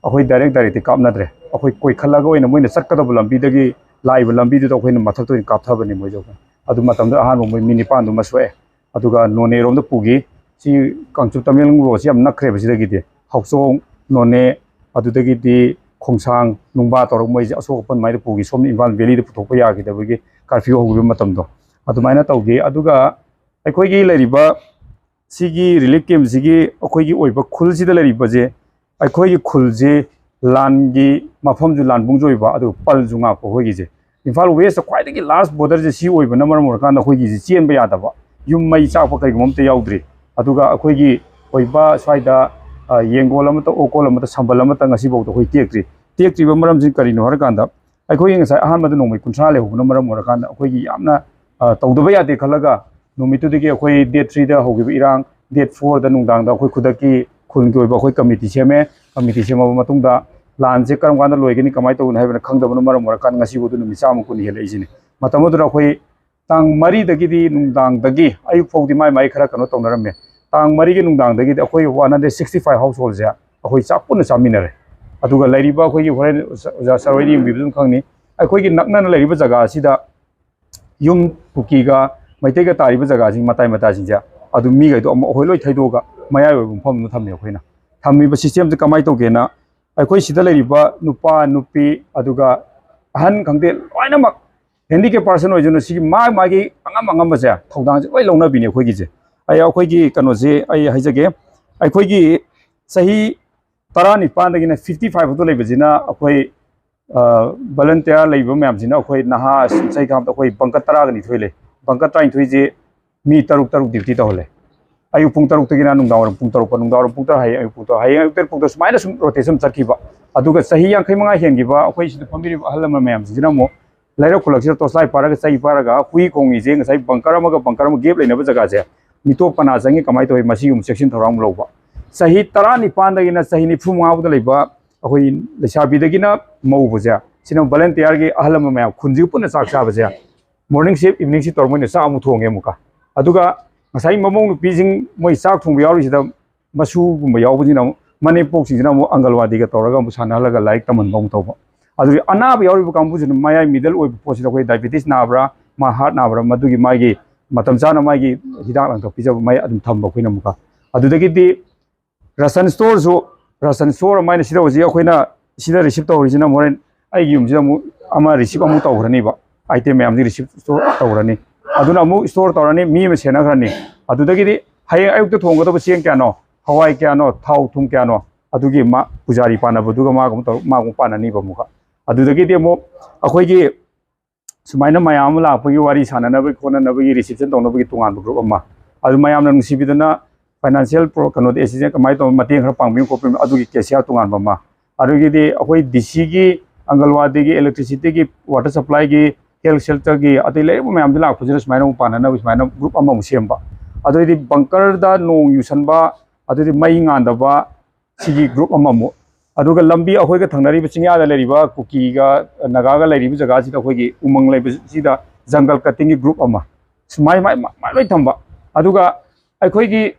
ꯑꯩꯈꯣꯏ direct directꯇꯤ ꯀꯥꯞꯅꯗ꯭ꯔꯦ꯫ ꯑꯩꯈꯣꯏ ꯀꯣꯏꯈꯠꯂꯒ ꯑꯣꯏꯅ ꯃꯣꯏꯅ ꯆꯠꯀꯗꯕ ꯂꯝꯕꯤꯗꯒꯤ ꯂꯥꯛꯏꯕ ꯂꯝꯕꯤꯗꯨꯗ ꯑꯩꯈꯣꯏꯅ ꯃꯊꯛꯇ ꯑꯣꯏꯅ ꯀꯥꯞꯊꯕꯅꯤ ꯃꯣꯏꯁꯦ꯫ ꯑꯗꯨ ꯃꯇꯝꯗ ꯑꯍꯥꯟꯕ ꯃꯣꯏ ꯃꯤ ꯅꯤꯄꯥꯟꯗꯨꯃ ꯁꯣꯛꯑꯦ꯫ ꯑꯗꯨꯒ ꯅꯣꯅꯦꯔꯣꯝꯗ ꯄꯨꯈꯤ꯫ ꯁꯤ ꯀꯥꯡꯆꯨꯞ ꯇꯃꯦꯡꯂꯣꯡ roadꯁꯤ ꯌꯥꯝ ꯅꯛꯈ꯭ꯔꯦꯕ ꯁꯤꯗꯒꯤꯗꯤ꯫ ꯍꯥꯎꯆꯣꯡ, ꯅꯣꯅꯦ, ꯑꯗꯨꯗꯒꯤꯗꯤ ꯈꯣꯡꯁꯥꯡ, ꯅꯨꯡꯕꯥ ꯇꯧꯔꯒ ꯃꯣꯏꯁꯦ ꯑꯁꯣꯛ ꯑꯄꯟ ꯃꯥꯏꯗ ꯄꯨꯈꯤ꯫ ꯁꯣꯝꯗ ꯏꯝꯐꯥꯜ valleyꯗ ꯄꯨꯊꯣꯛꯄ ꯌꯥꯈꯤꯗꯕꯒꯤ curfew ꯍꯧꯈꯤꯕ ꯃꯇꯝꯗꯣ ꯑꯗꯨꯃꯥꯏꯅ ꯇꯧꯈꯤ꯫ ꯑꯗꯨꯒ ꯑꯩꯈꯣꯏꯒꯤ ꯂꯩꯔꯤꯕ ꯁꯤꯒꯤ relief campꯁꯤꯒꯤ ꯑꯩꯈꯣꯏꯒꯤ ꯑꯣꯏꯕ ꯈꯨꯜꯁꯤꯗ ꯂꯩꯔꯤꯕꯁꯦ, ꯑꯩꯈꯣꯏꯒꯤ ꯈꯨꯜꯁꯤ ꯂꯥꯟꯒꯤ ꯃꯐꯝꯁꯨ, ꯂꯥꯟꯕꯨꯡꯁꯨ ꯑꯣꯏꯕ, ꯑꯗꯨꯒ ꯄꯜꯁꯨ ꯉꯥꯛꯄ ꯑꯩꯈꯣꯏꯒꯤꯁꯦ꯫ ꯏꯝꯐꯥꯜ Westꯇ ꯈ꯭ꯋꯥꯏꯗꯒꯤ last borderꯁꯦ ꯁꯤ ꯑꯣꯏꯕꯅ ꯃꯔꯝ ꯑꯣꯏꯔꯀꯥꯟꯗ ꯑꯩꯈꯣꯏꯒꯤꯁꯦ ꯆꯦꯟꯕ ꯌꯥꯗꯕ, ꯌꯨꯝ ꯃꯩ ꯆꯥꯛꯄ ꯀꯩꯒꯨꯝꯕ ꯑꯝꯇ ꯌꯥꯎꯗ꯭ꯔꯤ꯫ ꯑꯗꯨꯒ ꯑꯩꯈꯣꯏꯒꯤ ꯑꯣꯏꯕ ꯁ꯭ꯋꯥꯏꯗ, ꯑ, ꯌꯦꯡꯒꯣꯜ ꯑꯃꯠꯇ, ꯑꯣꯀꯣꯜ ꯑꯃꯠꯇ, ꯁꯝꯕꯜ ꯑꯃꯠꯇ ꯉꯁꯤꯐꯥꯎꯗ ꯑꯩꯈꯣꯏ ꯇꯦꯛꯇ꯭ꯔꯤ꯫ ꯇꯦꯛꯇ꯭ꯔꯤꯕ ꯃꯔꯝꯁꯤ ꯀꯔꯤꯅꯣ ꯍꯥꯏꯔꯀꯥꯟꯗ, ꯑꯩꯈꯣꯏꯒꯤ ꯉꯁꯥꯏ ꯑꯍꯥꯟꯕꯗ ꯅꯣꯡꯃꯩ ꯀꯨꯟꯊ꯭ꯔꯥ ꯂꯩꯍꯧꯕꯅ ꯃꯔꯝ ꯑꯣꯏꯔꯀꯥꯟꯗ ꯑꯩꯈꯣꯏꯒꯤ ꯌꯥꯝꯅ, ꯑ, ꯇꯧꯗꯕ ꯌꯥꯗꯦ ꯈꯜꯂꯒ ꯅꯨꯃꯤꯠꯇꯨꯗꯒꯤ ꯑꯩꯈꯣꯏ date threeꯗ ꯍꯧꯈꯤꯕ ꯏꯔꯥꯡ, date fourꯗ ꯅꯨꯡꯗꯥꯡꯗ ꯑꯩꯈꯣꯏ ꯈꯨꯗꯛꯀꯤ ꯈꯨꯜꯒꯤ ꯑꯣꯏꯕ ꯑꯩꯈꯣꯏ committee ꯁꯦꯝꯃꯦ꯫ Committee ꯁꯦꯝꯃꯕ ꯃꯇꯨꯡꯗ ꯂꯥꯟꯁꯦ ꯀꯔꯝ ꯀꯥꯟꯗ ꯂꯣꯏꯒꯅꯤ, ꯀꯃꯥꯏꯅ ꯇꯧꯒꯅꯤ ꯍꯥꯏꯕꯅ ꯈꯪꯗꯕꯅ ꯃꯔꯝ ꯑꯣꯏꯔꯀꯥꯟꯗ ꯉꯁꯤꯐꯥꯎꯗ ꯅꯨꯃꯤꯠ ꯆꯥꯝꯃ ꯀꯨꯟ ꯍꯦꯜꯂꯛꯏꯁꯤꯅꯤ꯫ ꯃꯇꯝ ꯑꯗꯨꯗ ꯑꯩꯈꯣꯏ ꯇꯥꯡ ꯃꯔꯤꯗꯒꯤꯗꯤ ꯅꯨꯡꯗꯥꯡꯗꯒꯤ ꯑꯌꯨꯛ ꯐꯥꯎꯗꯤ ꯃꯥꯏ ꯃꯥꯏ ꯈꯔ ꯀꯩꯅꯣ ꯇꯧꯅꯔꯝꯃꯦ꯫ ꯇꯥꯡ ꯃꯔꯤꯒꯤ ꯅꯨꯡꯗꯥꯡꯗꯒꯤꯗꯤ ꯑꯩꯈꯣꯏ one hundred sixty five house ꯍꯣꯜꯁꯦ ꯑꯩꯈꯣꯏ ꯆꯥꯛ ꯄꯨꯟꯅ ꯆꯥꯃꯤꯟꯅꯔꯦ꯫ ꯑꯗꯨꯒ ꯂꯩꯔꯤꯕ ꯑꯩꯈꯣꯏꯒꯤ, ꯍꯣꯔꯦꯟ ꯑꯣꯖꯥ, ꯑꯣꯖꯥ ꯁꯥꯔ ꯍꯣꯏꯅ ꯌꯦꯡꯕꯤꯕꯗ ꯑꯗꯨꯝ ꯈꯪꯅꯤ, ꯑꯩꯈꯣꯏꯒꯤ ꯅꯛꯅꯅ ꯂꯩꯔꯤꯕ ꯖꯒꯥ ꯑꯁꯤꯗ ꯌꯨꯝ ꯀꯨꯀꯤꯒ ꯃꯩꯇꯩꯒ ꯇꯥꯔꯤꯕ ꯖꯒꯥꯁꯤꯡ, ꯃꯇꯥꯏ ꯃꯇꯥꯏꯁꯤꯡꯁꯦ, ꯑꯗꯨ ꯃꯤꯈꯩꯗꯣ ꯑꯃꯨꯛ ꯑꯩꯈꯣꯏ ꯂꯣꯏ ꯊꯩꯗꯣꯛꯑꯒ ꯃꯌꯥꯏ ꯑꯣꯏꯕ ꯃꯐꯝ ꯑꯃꯗ ꯊꯝꯃꯦ꯫ ꯑꯩꯈꯣꯏꯅ ꯊꯝꯃꯤꯕ ꯁꯤꯁꯇꯦꯝꯁꯦ ꯀꯃꯥꯏꯅ ꯇꯧꯒꯦꯅ, ꯑꯩꯈꯣꯏ ꯁꯤꯗ ꯂꯩꯔꯤꯕ ꯅꯨꯄꯥ, ꯅꯨꯄꯤ, ꯑꯗꯨꯒ ꯑꯍꯟ ꯈꯪꯗꯦ, ꯂꯣꯏꯅꯃꯛ, ꯍꯦꯟꯗꯤꯀꯦꯞ ꯄꯥꯔꯁꯟ ꯑꯣꯏꯁꯅꯨ, ꯁꯤꯒꯤ ꯃꯥ ꯃꯥꯒꯤ ꯑꯉꯝ ꯑꯉꯝꯕꯁꯦ, ꯊꯧꯗꯥꯡꯁꯦ ꯂꯣꯏ ꯂꯧꯅꯕꯤꯅꯦ ꯑꯩꯈꯣꯏꯒꯤꯁꯦ꯫ ꯑꯩ, ꯑꯩꯈꯣꯏꯒꯤ ꯀꯩꯅꯣꯁꯦ ꯑꯩ ꯍꯥꯏꯖꯒꯦ, ꯑꯩꯈꯣꯏꯒꯤ ꯆꯍꯤ ꯇꯔꯥꯅꯤꯄꯥꯟꯗꯒꯤꯅ fifty five ꯐꯥꯎꯗ ꯂꯩꯕꯁꯤꯅ ꯑꯩꯈꯣꯏ, ꯑ, ꯚꯣꯂꯟꯇꯤꯌꯥꯔ ꯂꯩꯕ ꯃꯌꯥꯝꯁꯤꯅ, ꯑꯩꯈꯣꯏ ꯅꯍꯥ ꯆꯍꯤ ꯀꯥꯡꯂꯨꯞꯇ ꯑꯩꯈꯣꯏ ꯕꯪꯀꯔ ꯇꯔꯥꯒ ꯅꯤꯊꯣꯏ ꯂꯩ꯫ ꯕꯪꯀꯔ ꯇꯔꯥꯅꯤꯊꯣꯏꯁꯦ ꯃꯤ ꯇꯔꯨꯛ ꯇꯔꯨꯛ ꯗ꯭ꯌꯨꯇꯤ ꯇꯧꯍꯜꯂꯦ꯫ ꯑꯌꯨꯛ ꯄꯨꯡ ꯇꯔꯨꯛꯇꯒꯤꯅ ꯅꯨꯡꯗꯥꯡꯋꯥꯏꯔꯝ ꯄꯨꯡ ꯇꯔꯨꯛ ꯐꯥꯎ, ꯅꯨꯡꯗꯥꯡꯋꯥꯏꯔꯝ ꯄꯨꯡ ꯇꯔꯨꯛ, ꯍꯌꯦꯡ ꯑꯌꯨꯛ ꯄꯨꯡ ꯇꯔꯨꯛ, ꯍꯌꯦꯡ ꯑꯌꯨꯛ ꯇꯔꯦꯠ ꯄꯨꯡ ꯇꯔꯨꯛ, ꯁꯨꯃꯥꯏꯅ ꯁꯨꯝ ꯔꯣꯇꯦꯁꯟ ꯆꯠꯈꯤꯕ꯫ ꯑꯗꯨꯒ ꯆꯍꯤ ꯌꯥꯡꯈꯩ ꯃꯉꯥ ꯍꯦꯟꯈꯤꯕ ꯑꯩꯈꯣꯏ ꯁꯤꯗ ꯐꯝꯕꯤꯔꯤꯕ ꯑꯍꯜ ꯂꯃꯟ ꯃꯌꯥꯝꯁꯤꯡꯁꯤꯅ ꯑꯃꯨꯛ ꯂꯩꯔꯛ ꯈꯨꯂꯛꯁꯤꯗ ꯇꯣꯔꯆ ꯂꯥꯏꯠ ꯄꯥꯏꯔꯒ, ꯆꯩ ꯄꯥꯏꯔꯒ, ꯍꯨꯏ ꯈꯣꯡꯉꯤꯁꯦ, ꯉꯁꯥꯏ ꯕꯪꯀꯔ ꯑꯃꯒ ꯕꯪꯀꯔ ꯑꯃ ꯒꯦꯞ ꯂꯩꯅꯕ ꯖꯒꯥꯁꯦ, ꯃꯤꯇꯣꯞ ꯀꯅꯥ ꯆꯪꯉꯤ, ꯀꯃꯥꯏꯅ ꯇꯧꯏ, ꯃꯁꯤꯒꯨꯝꯕ ꯆꯦꯛꯁꯤꯟ ꯊꯧꯔꯥꯡ ꯑꯃ ꯂꯧꯕ꯫ ꯆꯍꯤ ꯇꯔꯥꯅꯤꯄꯥꯟꯗꯒꯤꯅ ꯆꯍꯤ ꯅꯤꯐꯨ ꯃꯉꯥ ꯐꯥꯎꯗ ꯂꯩꯕ ꯑꯩꯈꯣꯏ ꯂꯩꯁꯥꯕꯤꯗꯒꯤꯅ ꯃꯧꯕꯁꯦ, ꯁꯤꯅ ꯚꯣꯂꯟꯇꯤꯌꯥꯔꯒꯤ ꯑꯍꯜ ꯂꯃꯟ ꯃꯌꯥꯝ, ꯈꯨꯟꯁꯤꯒꯤ ꯄꯨꯟꯅ ꯆꯥꯛ ꯆꯥꯕꯁꯦ, ꯃꯣꯔꯅꯤꯡ ꯁꯤꯐ, ꯏꯚꯤꯅꯤꯡ ꯁꯤꯐ ꯇꯧꯔꯒ ꯃꯣꯏꯅ ꯆꯥꯛ ꯑꯃꯨꯛ ꯊꯣꯡꯉꯦ ꯑꯃꯨꯛꯀ꯫ ꯑꯗꯨꯒ ꯉꯁꯥꯏ ꯃꯃꯧ ꯅꯨꯄꯤꯁꯤꯡ ꯃꯣꯏ ꯆꯥꯛ ꯊꯣꯡꯕ ꯌꯥꯎꯔꯤꯁꯤꯗ, ꯃꯁꯨꯒꯨꯝꯕ ꯌꯥꯎꯕꯁꯤꯅ ꯑꯃꯨꯛ, ꯃꯅꯦꯝꯄꯣꯛꯁꯤꯡꯁꯤꯅ ꯑꯃꯨꯛ ꯑꯪꯒꯜꯋꯥꯗꯤꯒ ꯇꯧꯔꯒ ꯑꯃꯨꯛ ꯁꯥꯟꯅꯍꯜꯂꯒ ꯂꯥꯏꯔꯤꯛ ꯇꯝꯍꯟꯕ ꯑꯃꯨꯛ ꯇꯧꯕ꯫ ꯑꯗꯨꯗꯤ ꯑꯅꯥꯕ ꯌꯥꯎꯔꯤꯕ ꯀꯥꯡꯕꯨꯁꯤꯅ, ꯃꯌꯥꯏ ꯃꯤꯗꯜ ꯑꯣꯏꯕ ꯄꯣꯠꯁꯤꯗ ꯑꯩꯈꯣꯏ ꯗꯥꯏꯕꯦꯇꯤꯁ ꯅꯥꯕ꯭ꯔꯥ, ꯃꯥ ꯍꯥꯔꯠ ꯅꯥꯕ꯭ꯔꯥ, ꯃꯗꯨꯒꯤ ꯃꯥꯒꯤ ꯃꯇꯝ ꯆꯥꯅ ꯃꯥꯒꯤ ꯍꯤꯗꯥꯛ ꯂꯥꯡꯊꯛ ꯄꯤꯖꯕ ꯃꯥꯏ ꯑꯗꯨꯝ ꯊꯝꯕ ꯑꯩꯈꯣꯏꯅ ꯑꯃꯨꯛꯀ꯫ ꯑꯗꯨꯗꯒꯤꯗꯤ ꯔꯁꯟ ꯁ꯭ꯇꯣꯔꯁꯨ, ꯔꯁꯟ ꯁ꯭ꯇꯣꯔ ꯑꯃ ꯍꯥꯏꯅ ꯁꯤꯗ ꯍꯧꯖꯤꯛ ꯑꯩꯈꯣꯏꯅ ꯁꯤꯗ ꯔꯤꯁꯤꯞ ꯇꯧꯔꯤꯁꯤꯅ ꯑꯃꯨꯛ ꯍꯣꯔꯦꯟ ꯑꯩꯒꯤ ꯌꯨꯝꯁꯤꯗ ꯑꯃꯨꯛ ꯑꯃ ꯔꯤꯁꯤꯞ ꯑꯃꯨꯛ ꯇꯧꯈ꯭ꯔꯅꯤꯕ꯫ ꯑꯥꯏꯇꯦꯝ ꯃꯌꯥꯝꯁꯤ ꯔꯤꯁꯤꯞ ꯁ꯭ꯇꯣꯔ ꯇꯧꯔꯅꯤ꯫ ꯑꯗꯨꯅ ꯑꯃꯨꯛ ꯁ꯭ꯇꯣꯔ ꯇꯧꯔꯅꯤ, ꯃꯤ ꯑꯃ ꯁꯦꯟꯅꯈ꯭ꯔꯅꯤ꯫ ꯑꯗꯨꯗꯒꯤꯗꯤ ꯍꯌꯦꯡ ꯑꯌꯨꯛꯇ ꯊꯣꯡꯒꯗꯕ ꯆꯦꯡ ꯀꯌꯥꯅꯣ, ꯍꯋꯥꯏ ꯀꯌꯥꯅꯣ, ꯊꯥꯎ ꯊꯨꯝ ꯀꯌꯥꯅꯣ, ꯑꯗꯨꯒꯤ ꯃꯥ ꯄꯨꯖꯥꯔꯤ ꯄꯥꯟꯅꯕꯗꯨꯒ ꯃꯥꯒ ꯑꯃꯨꯛ ꯇꯧ-, ꯃꯥꯒ ꯑꯃꯨꯛ ꯄꯥꯟꯅꯅꯤꯕ ꯑꯃꯨꯛꯀ꯫ ꯑꯗꯨꯗꯒꯤꯗꯤ ꯑꯃꯨꯛ ꯑꯩꯈꯣꯏꯒꯤ ꯁꯨꯃꯥꯏꯅ ꯃꯌꯥꯝ ꯑꯃ ꯂꯥꯛꯄꯒꯤ ꯋꯥꯔꯤ ꯁꯥꯟꯅꯅꯕꯒꯤ ꯈꯣꯠꯅꯅꯕꯒꯤ, ꯔꯤꯁꯤꯞꯁꯟ ꯇꯧꯅꯕꯒꯤ ꯇꯣꯉꯥꯟꯕ ꯒ꯭ꯔꯨꯞ ꯑꯃ, ꯑꯗꯨ ꯃꯌꯥꯝꯅ ꯅꯨꯡꯁꯤꯕꯤꯗꯅ ꯐꯥꯏꯅꯥꯟꯁꯤꯌꯦꯜ ꯄ꯭ꯔꯣ-, ꯀꯩꯅꯣꯗ ꯑꯦꯁꯤꯁꯇꯦꯟꯁ ꯀꯃꯥꯏꯅ ꯇꯧꯕ ꯃꯇꯦꯡ ꯈꯔ ꯄꯥꯡꯕꯤꯌꯨ ꯈꯣꯠꯄꯤꯌꯨ, ꯑꯗꯨꯒꯤ ꯀꯦꯁꯤꯌꯥꯔ ꯇꯣꯉꯥꯟꯕ ꯑꯃ, ꯑꯗꯨꯗꯒꯤꯗꯤ ꯑꯩꯈꯣꯏ ꯗꯤ ꯁꯤꯒꯤ, ꯑꯪꯒꯜꯋꯥꯗꯤꯒꯤ, ꯏꯂꯦꯛꯇ꯭ꯔꯤꯁꯤꯇꯤꯒꯤ, ꯋꯥꯇꯔ ꯁꯄ꯭ꯂꯥꯏꯒꯤ, ꯍꯦꯜꯊ ꯁꯦꯜꯇꯔꯒꯤ, ꯑꯇꯩ ꯂꯩꯔꯤꯕ ꯃꯌꯥꯝꯗꯨ ꯂꯥꯛꯄꯁꯤꯅ ꯁꯨꯃꯥꯏꯅ ꯑꯃꯨꯛ ꯄꯥꯟꯅꯅꯕ ꯁꯨꯃꯥꯏꯅ ꯒ꯭ꯔꯨꯞ ꯑꯃꯃꯨꯛ ꯁꯦꯝꯕ꯫ ꯑꯗꯨꯗꯩꯗꯤ ꯕꯪꯀꯔꯗ ꯅꯣꯡ ꯌꯨꯁꯟꯕ, ꯑꯗꯨꯗꯤ ꯃꯩ ꯉꯥꯟꯗꯕ, ꯁꯤꯒꯤ ꯒ꯭ꯔꯨꯞ ꯑꯃꯃꯨꯛ꯫ ꯑꯗꯨꯒ ꯂꯝꯕꯤ ꯑꯩꯈꯣꯏꯒ ꯊꯪꯅꯔꯤꯕ ꯆꯤꯡꯌꯥꯗ ꯂꯩꯔꯤꯕ ꯀꯨꯀꯤꯒ ꯅꯥꯒꯥꯒ ꯂꯩꯔꯤꯕ ꯖꯒꯥꯁꯤꯗ ꯑꯩꯈꯣꯏꯒꯤ ꯎꯃꯪ ꯂꯩꯕꯁꯤꯗ ꯖꯪꯒꯜ ꯀꯠꯇꯤꯡꯒꯤ ꯒ꯭ꯔꯨꯞ ꯑꯃ, ꯁꯨꯃꯥꯏ ꯃꯥꯏ ꯃꯥꯏ ꯂꯣꯏ ꯊꯝꯕ꯫ ꯑꯗꯨꯒ ꯑꯩꯈꯣꯏꯒꯤ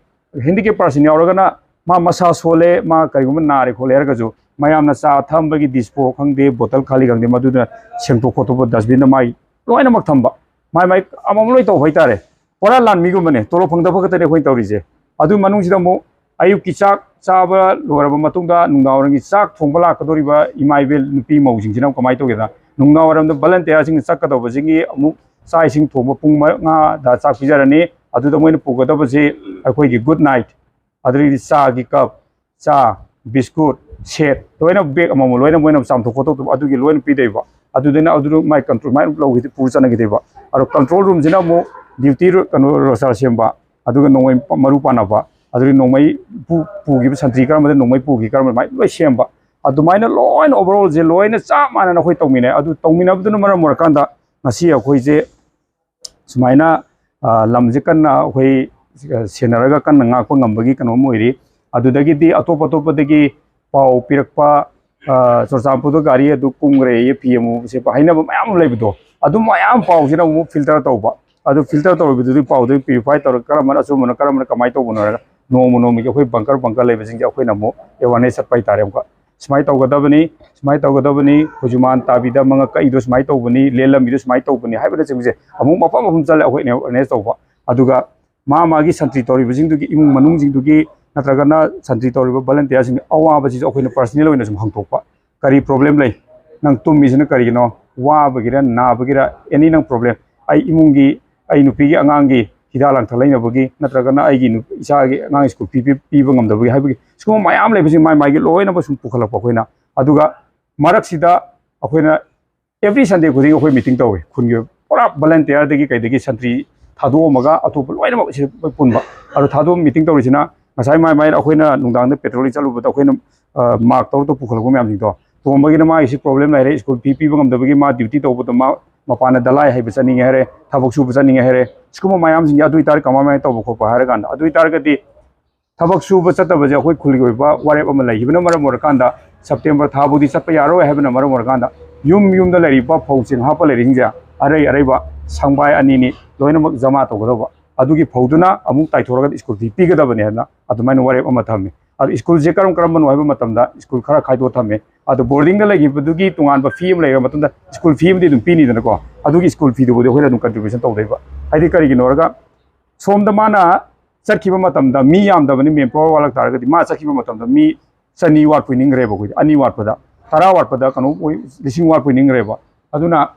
ꯍꯦꯟꯗꯤꯀꯦꯞ ꯄꯥꯔꯁꯟ ꯌꯥꯎꯔꯒꯅ ꯃꯥ ꯃꯁꯥ ꯁꯣꯜꯂꯦ, ꯃꯥ ꯀꯔꯤꯒꯨꯝꯕ ꯅꯥꯔꯦ ꯈꯣꯠꯂꯦ ꯍꯥꯏꯔꯒꯁꯨ ꯃꯌꯥꯝꯅ ꯆꯥ ꯊꯛꯑꯝꯕꯒꯤ ꯗꯤꯁꯄꯣ ꯈꯪꯗꯦ, ꯕꯣꯇꯜ ꯈꯥꯂꯤ ꯈꯪꯗꯦ, ꯃꯗꯨꯗ ꯁꯦꯡꯗꯣꯛ ꯈꯣꯠꯇꯣꯛꯄ, ꯗꯁꯕꯤꯟꯗ ꯃꯥꯏ ꯂꯣꯏꯅꯃꯛ ꯊꯝꯕ, ꯃꯥꯏ ꯃꯥꯏ ꯑꯃꯃꯝ ꯂꯣꯏ ꯇꯧꯕ ꯍꯥꯏꯇꯥꯔꯦ꯫ ꯄꯨꯔꯥ ꯂꯥꯟꯃꯤꯒꯨꯝꯕꯅꯦ, ꯇꯣꯂꯣꯞ ꯐꯪꯗꯕ ꯈꯛꯇꯅꯦ ꯑꯩꯈꯣꯏꯅ ꯇꯧꯔꯤꯁꯦ꯫ ꯑꯗꯨ ꯃꯅꯨꯡꯁꯤꯗ ꯑꯃꯨꯛ ꯑꯌꯨꯛꯀꯤ ꯆꯥꯛ ꯆꯥꯕ ꯂꯣꯏꯔꯕ ꯃꯇꯨꯡꯗ ꯅꯨꯡꯗꯥꯡꯋꯥꯏꯔꯝꯒꯤ ꯆꯥꯛ ꯊꯣꯡꯕ ꯂꯥꯛꯀꯗꯧꯔꯤꯕ ꯏꯃꯥ ꯏꯕꯦꯜ ꯅꯨꯄꯤ ꯃꯧꯁꯤꯡꯁꯤꯅ ꯑꯃꯨꯛ ꯀꯃꯥꯏꯅ ꯇꯧꯒꯦꯗ, ꯅꯨꯡꯗꯥꯡꯋꯥꯏꯔꯝꯗ ꯚꯂꯟꯇꯤꯌꯥꯔꯁꯤꯡꯅ ꯆꯠꯀꯗꯧꯕꯁꯤꯡꯒꯤ ꯑꯃꯨꯛ ꯆꯥꯛ ꯏꯁꯤꯡ ꯊꯣꯡꯕ ꯄꯨꯡ ꯃꯉꯥꯗ ꯆꯥꯛ ꯄꯤꯖꯔꯅꯤ꯫ ꯑꯗꯨꯗ ꯃꯣꯏꯅ ꯄꯨꯒꯗꯕꯁꯤ ꯑꯩꯈꯣꯏꯒꯤ ꯒꯨꯗ ꯅꯥꯏꯠ, ꯑꯗꯨꯗꯒꯤꯗꯤ ꯆꯥꯒꯤ ꯀꯞ, ꯆꯥ, ꯕꯤꯁꯀꯨꯠ, ꯁꯦꯠ, ꯂꯣꯏꯅ ꯕꯦꯒ ꯑꯃꯃꯝ ꯂꯣꯏꯅ ꯃꯣꯏꯅ ꯆꯥꯝꯊꯣꯛ ꯈꯣꯠꯇꯣꯛꯇꯕ ꯑꯗꯨꯒꯤ ꯂꯣꯏꯅ ꯄꯤꯗꯣꯏꯕ꯫ ꯑꯗꯨꯗꯨꯅ ꯑꯗꯨ ꯃꯥꯏ ꯀꯟꯇ꯭ꯔꯣꯜ ꯃꯥꯏ ꯂꯧꯈꯤꯗ ꯄꯨꯔ ꯆꯠꯅꯈꯤꯗꯣꯏꯕ꯫ ꯑꯗꯣ ꯀꯟꯇ꯭ꯔꯣꯜ ꯔꯨꯝꯁꯤꯅ ꯑꯃꯨꯛ ꯗ꯭ꯌꯨꯇꯤ ꯀꯩꯅꯣ ꯔꯣꯁꯇꯔ ꯁꯦꯝꯕ, ꯑꯗꯨꯒ ꯅꯣꯡꯃꯩ ꯃꯔꯨ ꯄꯥꯟꯅꯕ, ꯑꯗꯨꯗꯒꯤ ꯅꯣꯡꯃꯩ ꯄꯨ- ꯄꯨꯈꯤꯕ ꯁꯟꯇ꯭ꯔꯤ ꯀꯔꯝꯕꯗ ꯅꯣꯡꯃꯩ ꯄꯨꯈꯤ, ꯀꯔꯝꯕ ꯑꯗꯨꯃꯥꯏꯅ ꯂꯣꯏ ꯁꯦꯝꯕ꯫ ꯑꯗꯨꯃꯥꯏꯅ ꯂꯣꯏꯅ ꯑꯣꯚꯔꯑꯣꯜꯁꯦ ꯂꯣꯏꯅ ꯆꯞ ꯃꯥꯟꯅꯅ ꯑꯩꯈꯣꯏ ꯇꯧꯃꯤꯟꯅꯩ꯫ ꯑꯗꯨ ꯇꯧꯃꯤꯟꯅꯕꯗꯨꯅ ꯃꯔꯝ ꯑꯣꯏꯔꯀꯥꯟꯗ ꯉꯁꯤ ꯑꯩꯈꯣꯏꯁꯦ ꯁꯨꯃꯥꯏꯅ, ꯑ, ꯂꯝꯁꯦ ꯀꯟꯅ ꯑꯩꯈꯣꯏ, ꯑ, ꯁꯦꯟꯅꯔꯒ ꯀꯟꯅ ꯉꯥꯛꯄ ꯉꯝꯕꯒꯤ ꯀꯩꯅꯣꯝ ꯑꯣꯏꯔꯤ꯫ ꯑꯗꯨꯗꯒꯤꯗꯤ ꯑꯇꯣꯞ ꯑꯇꯣꯞꯄꯗꯒꯤ ꯄꯥꯎ ꯄꯤꯔꯛꯄ, ꯑ, ꯆꯨꯔꯆꯥꯟꯄꯨꯔꯗ ꯒꯥꯔꯤ ꯑꯗꯨ ꯀꯨꯝꯈ꯭ꯔꯦ, ꯐꯤ ꯑꯃꯨꯕ ꯁꯦꯠꯄ ꯍꯥꯏꯅꯕ ꯃꯌꯥꯝ ꯑꯃ ꯂꯩꯕꯗꯣ, ꯑꯗꯨ ꯃꯌꯥꯝ ꯄꯥꯎꯁꯤꯅ ꯑꯃꯨꯛ ꯐꯤꯜꯇꯔ ꯇꯧꯕ꯫ ꯑꯗꯨ ꯐꯤꯜꯇꯔ ꯇꯧꯔꯤꯕꯗꯨꯗꯤ ꯄꯥꯎꯗꯨ ꯄ꯭ꯌꯨꯔꯤꯐꯥꯏ ꯇꯧꯔꯒ ꯀꯔꯝꯕꯅ ꯑꯆꯨꯝꯕꯅꯣ, ꯀꯔꯝꯕꯅ ꯀꯃꯥꯏꯅ ꯇꯧꯕꯅꯣ ꯍꯥꯏꯔꯒ ꯅꯣꯡꯃ ꯅꯣꯡꯃꯒꯤ ꯑꯩꯈꯣꯏ ꯕꯪꯀꯔ ꯕꯪꯀꯔ ꯂꯩꯕꯁꯤꯡꯁꯦ ꯑꯩꯈꯣꯏꯅ ꯑꯃꯨꯛ ꯑꯦꯋꯥꯔꯅꯦꯁ ꯆꯠꯄ ꯍꯥꯏꯇꯥꯔꯦ꯫ ꯑꯃꯨꯛꯀ ꯁꯨꯃꯥꯏꯅ ꯇꯧꯒꯗꯕꯅꯤ, ꯁꯨꯃꯥꯏꯅ ꯇꯧꯒꯗꯕꯅꯤ, ꯈꯨꯖꯨꯃꯥꯟ ꯇꯥꯕꯤꯗ ꯃꯉꯛ ꯀꯛꯏꯗꯣ ꯁꯨꯃꯥꯏꯅ ꯇꯧꯕꯅꯤ, ꯂꯦꯜꯂꯝꯃꯤꯗꯣ ꯁꯨꯃꯥꯏꯅ ꯇꯧꯕꯅꯤ ꯍꯥꯏꯕꯅꯆꯤꯡꯕꯁꯦ ꯑꯃꯨꯛ ꯃꯐꯝ ꯃꯐꯝ ꯆꯠꯂꯦ ꯑꯩꯈꯣꯏꯅ ꯑꯦꯋꯥꯔꯅꯦꯁ ꯇꯧꯕ꯫ ꯑꯗꯨꯒ ꯃꯥ ꯃꯥꯒꯤ ꯁꯟꯇ꯭ꯔꯤ ꯇꯧꯔꯤꯕꯁꯤꯡꯗꯨꯒꯤ ꯏꯃꯨꯡ ꯃꯅꯨꯡꯁꯤꯡꯗꯨꯒꯤ ꯅꯠꯇ꯭ꯔꯒꯅ ꯁꯟꯇ꯭ꯔꯤ ꯇꯧꯔꯤꯕ ꯚꯂꯟꯇꯤꯌꯥꯔꯁꯤꯡꯒꯤ ꯑꯋꯥꯕꯁꯤꯁꯨ ꯑꯩꯈꯣꯏꯅ ꯄꯔꯁꯅꯦꯜ ꯑꯣꯏꯅ ꯁꯨꯝ ꯍꯪꯗꯣꯛꯄ꯫ "ꯀꯔꯤ ꯄ꯭ꯔꯣꯕ꯭ꯂꯦꯝ ꯂꯩ? ꯅꯪ ꯇꯨꯝꯃꯤꯁꯤꯅ ꯀꯔꯤꯒꯤꯅꯣ? ꯋꯥꯕꯒꯤꯔ, ꯅꯥꯕꯒꯤꯔ, ꯑꯦꯅꯤ ꯅꯪ ꯄ꯭ꯔꯣꯕ꯭ꯂꯦꯝ, ꯑꯩ ꯏꯃꯨꯡꯒꯤ, ꯑꯩ ꯅꯨꯄꯤꯒꯤ ꯑꯉꯥꯡꯒꯤ ꯍꯤꯗꯥꯛ ꯂꯥꯡꯊꯛ ꯂꯩꯅꯕꯒꯤ, ꯅꯠꯇ꯭ꯔꯒꯅ ꯑꯩꯒꯤ ꯅꯨ- ꯏꯆꯥꯒꯤ ꯑꯉꯥꯡ ꯁ꯭ꯀꯨꯜ ꯐꯤ ꯄꯤ- ꯄꯤꯕ ꯉꯝꯗꯕꯒꯤ" ꯍꯥꯏꯕꯒꯤ ꯁꯤꯒꯨꯝꯕ ꯃꯌꯥꯝ ꯂꯩꯕꯁꯤ ꯃꯥꯏ ꯃꯥꯏꯒꯤ ꯂꯣꯏꯅꯃꯛ ꯁꯨꯝ ꯄꯨꯈꯠꯂꯛꯄ ꯑꯩꯈꯣꯏꯅ꯫ ꯑꯗꯨꯒ ꯃꯔꯛꯁꯤꯗ ꯑꯩꯈꯣꯏꯅ ꯑꯦꯕ꯭ꯔꯤ ꯁꯟꯗꯦ ꯈꯨꯗꯤꯡ ꯑꯩꯈꯣꯏ ꯃꯤꯇꯤꯡ ꯇꯧꯋꯤ꯫ ꯈꯨꯟꯒꯤ ꯑꯣꯏꯕ ꯄꯨꯔꯥ ꯚꯂꯟꯇꯤꯌꯥꯔꯗꯒꯤ ꯀꯩꯗꯒꯤ ꯁꯟꯇ꯭ꯔꯤ ꯊꯥꯗꯣꯛꯑꯝꯃꯒ ꯑꯇꯣꯞꯄ ꯂꯣꯏꯅꯃꯛ ꯁꯤ ꯄꯨꯟꯕ꯫ ꯑꯗꯣ ꯊꯥꯗꯣꯛꯑꯝ ꯃꯤꯇꯤꯡ ꯇꯧꯔꯤꯁꯤꯅ ꯉꯁꯥꯏ ꯃꯥꯏ ꯃꯥꯏ ꯑꯩꯈꯣꯏꯅ ꯅꯨꯡꯗꯥꯡꯗ ꯄꯦꯇ꯭ꯔꯣꯂꯤꯡ ꯆꯠꯂꯨꯕꯗ ꯑꯩꯈꯣꯏꯅ, ꯑ, ꯃꯥꯔꯛ ꯇꯧꯔ ꯇꯧꯔ ꯄꯨꯈꯠꯂꯛꯄ ꯃꯌꯥꯝꯁꯤꯡꯗꯣ꯫ ꯇꯣꯝꯕꯒꯤꯅ ꯃꯥꯒꯤ ꯁꯤ ꯄ꯭ꯔꯣꯕ꯭ꯂꯦꯝ ꯂꯩꯔꯦ, ꯁ꯭ꯀꯨꯜ ꯐꯤ ꯄꯤꯕ ꯉꯝꯗꯕꯒꯤ ꯃꯥ ꯗ꯭ꯌꯨꯇꯤ ꯇꯧꯕꯗꯣ ꯃꯥ ꯃꯄꯥꯟꯗ ꯗꯂꯥꯏ ꯍꯩꯕ ꯆꯠꯅꯤꯡꯉꯦ ꯍꯥꯏꯔꯦ, ꯊꯕꯛ ꯁꯨꯕ ꯆꯠꯅꯤꯡꯉꯦ ꯍꯥꯏꯔꯦ꯫ ꯁꯤꯒꯨꯝꯕ ꯃꯌꯥꯝꯁꯤꯡꯁꯦ ꯑꯗꯨ ꯑꯣꯏꯇꯥꯔꯗꯤ ꯀꯃꯥꯏ ꯀꯃꯥꯏꯅ ꯇꯧꯕ ꯈꯣꯠꯄ ꯍꯥꯏꯔ ꯀꯥꯟꯗ, ꯑꯗꯨ ꯑꯣꯏꯇꯥꯔꯒꯗꯤ ꯊꯕꯛ ꯁꯨꯕ ꯆꯠꯇꯕꯁꯦ ꯑꯩꯈꯣꯏ ꯈꯨꯜꯒꯤ ꯑꯣꯏꯕ ꯋꯥꯔꯦꯞ ꯑꯃ ꯂꯩꯈꯤꯕꯅ ꯃꯔꯝ ꯑꯣꯏꯔꯀꯥꯟꯗ ꯁꯦꯞꯇꯦꯝꯕꯔ ꯊꯥꯕꯨꯗꯤ ꯆꯠꯄ ꯌꯥꯔꯣꯏ ꯍꯥꯏꯕꯅ ꯃꯔꯝ ꯑꯣꯏꯔꯀꯥꯟꯗ ꯌꯨꯝ ꯌꯨꯝꯗ ꯂꯩꯔꯤꯕ ꯐꯧ ꯆꯦꯡ ꯍꯥꯞꯄ ꯂꯩꯔꯤꯁꯤꯡꯁꯦ ꯑꯔꯩ ꯑꯔꯩꯕ ꯁꯪꯕꯥꯏ ꯑꯅꯤꯅꯤ ꯂꯣꯏꯅꯃꯛ ꯖꯃꯥ ꯇꯧꯒꯗꯧꯕ꯫ ꯑꯗꯨꯒꯤ ꯐꯧꯗꯨꯅ ꯑꯃꯨꯛ ꯇꯥꯏꯊꯣꯔꯒ ꯁ꯭ꯀꯨꯜ ꯐꯤ ꯄꯤꯒꯗꯕꯅꯤ ꯍꯥꯏꯅ ꯑꯗꯨꯃꯥꯏꯅ ꯋꯥꯔꯦꯞ ꯑꯃ ꯊꯝꯃꯤ꯫ ꯑꯗꯨ ꯁ꯭ꯀꯨꯜꯁꯦ ꯀꯔꯝ ꯀꯔꯝꯕꯅꯣ ꯍꯥꯏꯕ ꯃꯇꯝꯗ ꯁ꯭ꯀꯨꯜ ꯈꯔ ꯈꯥꯏꯗꯣꯛꯑ ꯊꯝꯃꯦ꯫ ꯑꯗꯣ ꯕꯣꯔꯗꯤꯡꯗ ꯂꯩꯈꯤꯕꯗꯨꯒꯤ ꯇꯣꯉꯥꯟꯕ ꯐꯤ ꯑꯃ ꯂꯩꯔꯕ ꯃꯇꯨꯡꯗ ꯁ꯭ꯀꯨꯜ ꯐꯤ ꯑꯃꯗꯤ ꯑꯗꯨꯝ ꯄꯤꯅꯤꯗꯅꯀꯣ꯫ ꯑꯗꯨꯒꯤ ꯁ꯭ꯀꯨꯜ ꯐꯤꯗꯨꯕꯨꯗꯤ ꯑꯩꯈꯣꯏꯅ ꯑꯗꯨꯝ ꯀꯟꯇ꯭ꯔꯤꯕ꯭ꯌꯨꯁꯟ ꯇꯧꯗꯣꯏꯕ꯫ ꯍꯥꯏꯗꯤ ꯀꯔꯤꯒꯤꯅꯣ ꯍꯥꯏꯔꯒ ꯁꯣꯝꯗ ꯃꯥꯅ ꯆꯠꯈꯤꯕ ꯃꯇꯝꯗ ꯃꯤ ꯌꯥꯝꯗꯕꯅꯤ, ꯃꯦꯟ ꯄꯥꯋꯔ ꯋꯥꯠꯂꯛ ꯇꯥꯔꯒꯗꯤ ꯃꯥ ꯆꯠꯈꯤꯕ ꯃꯇꯝꯗ ꯃꯤ ꯆꯅꯤ ꯋꯥꯠꯄꯣꯏ ꯅꯤꯡꯈ꯭ꯔꯦꯕ ꯑꯩꯈꯣꯏꯗꯤ꯫ ꯑꯅꯤ ꯋꯥꯠꯄꯗ, ꯇꯔꯥ ꯋꯥꯠꯄꯗ ꯀꯩꯅꯣ ꯑꯣꯏ, ꯂꯤꯁꯤꯡ ꯋꯥꯠꯄꯣꯏ ꯅꯤꯡꯈ꯭ꯔꯦꯕ꯫ ꯑꯗꯨꯅ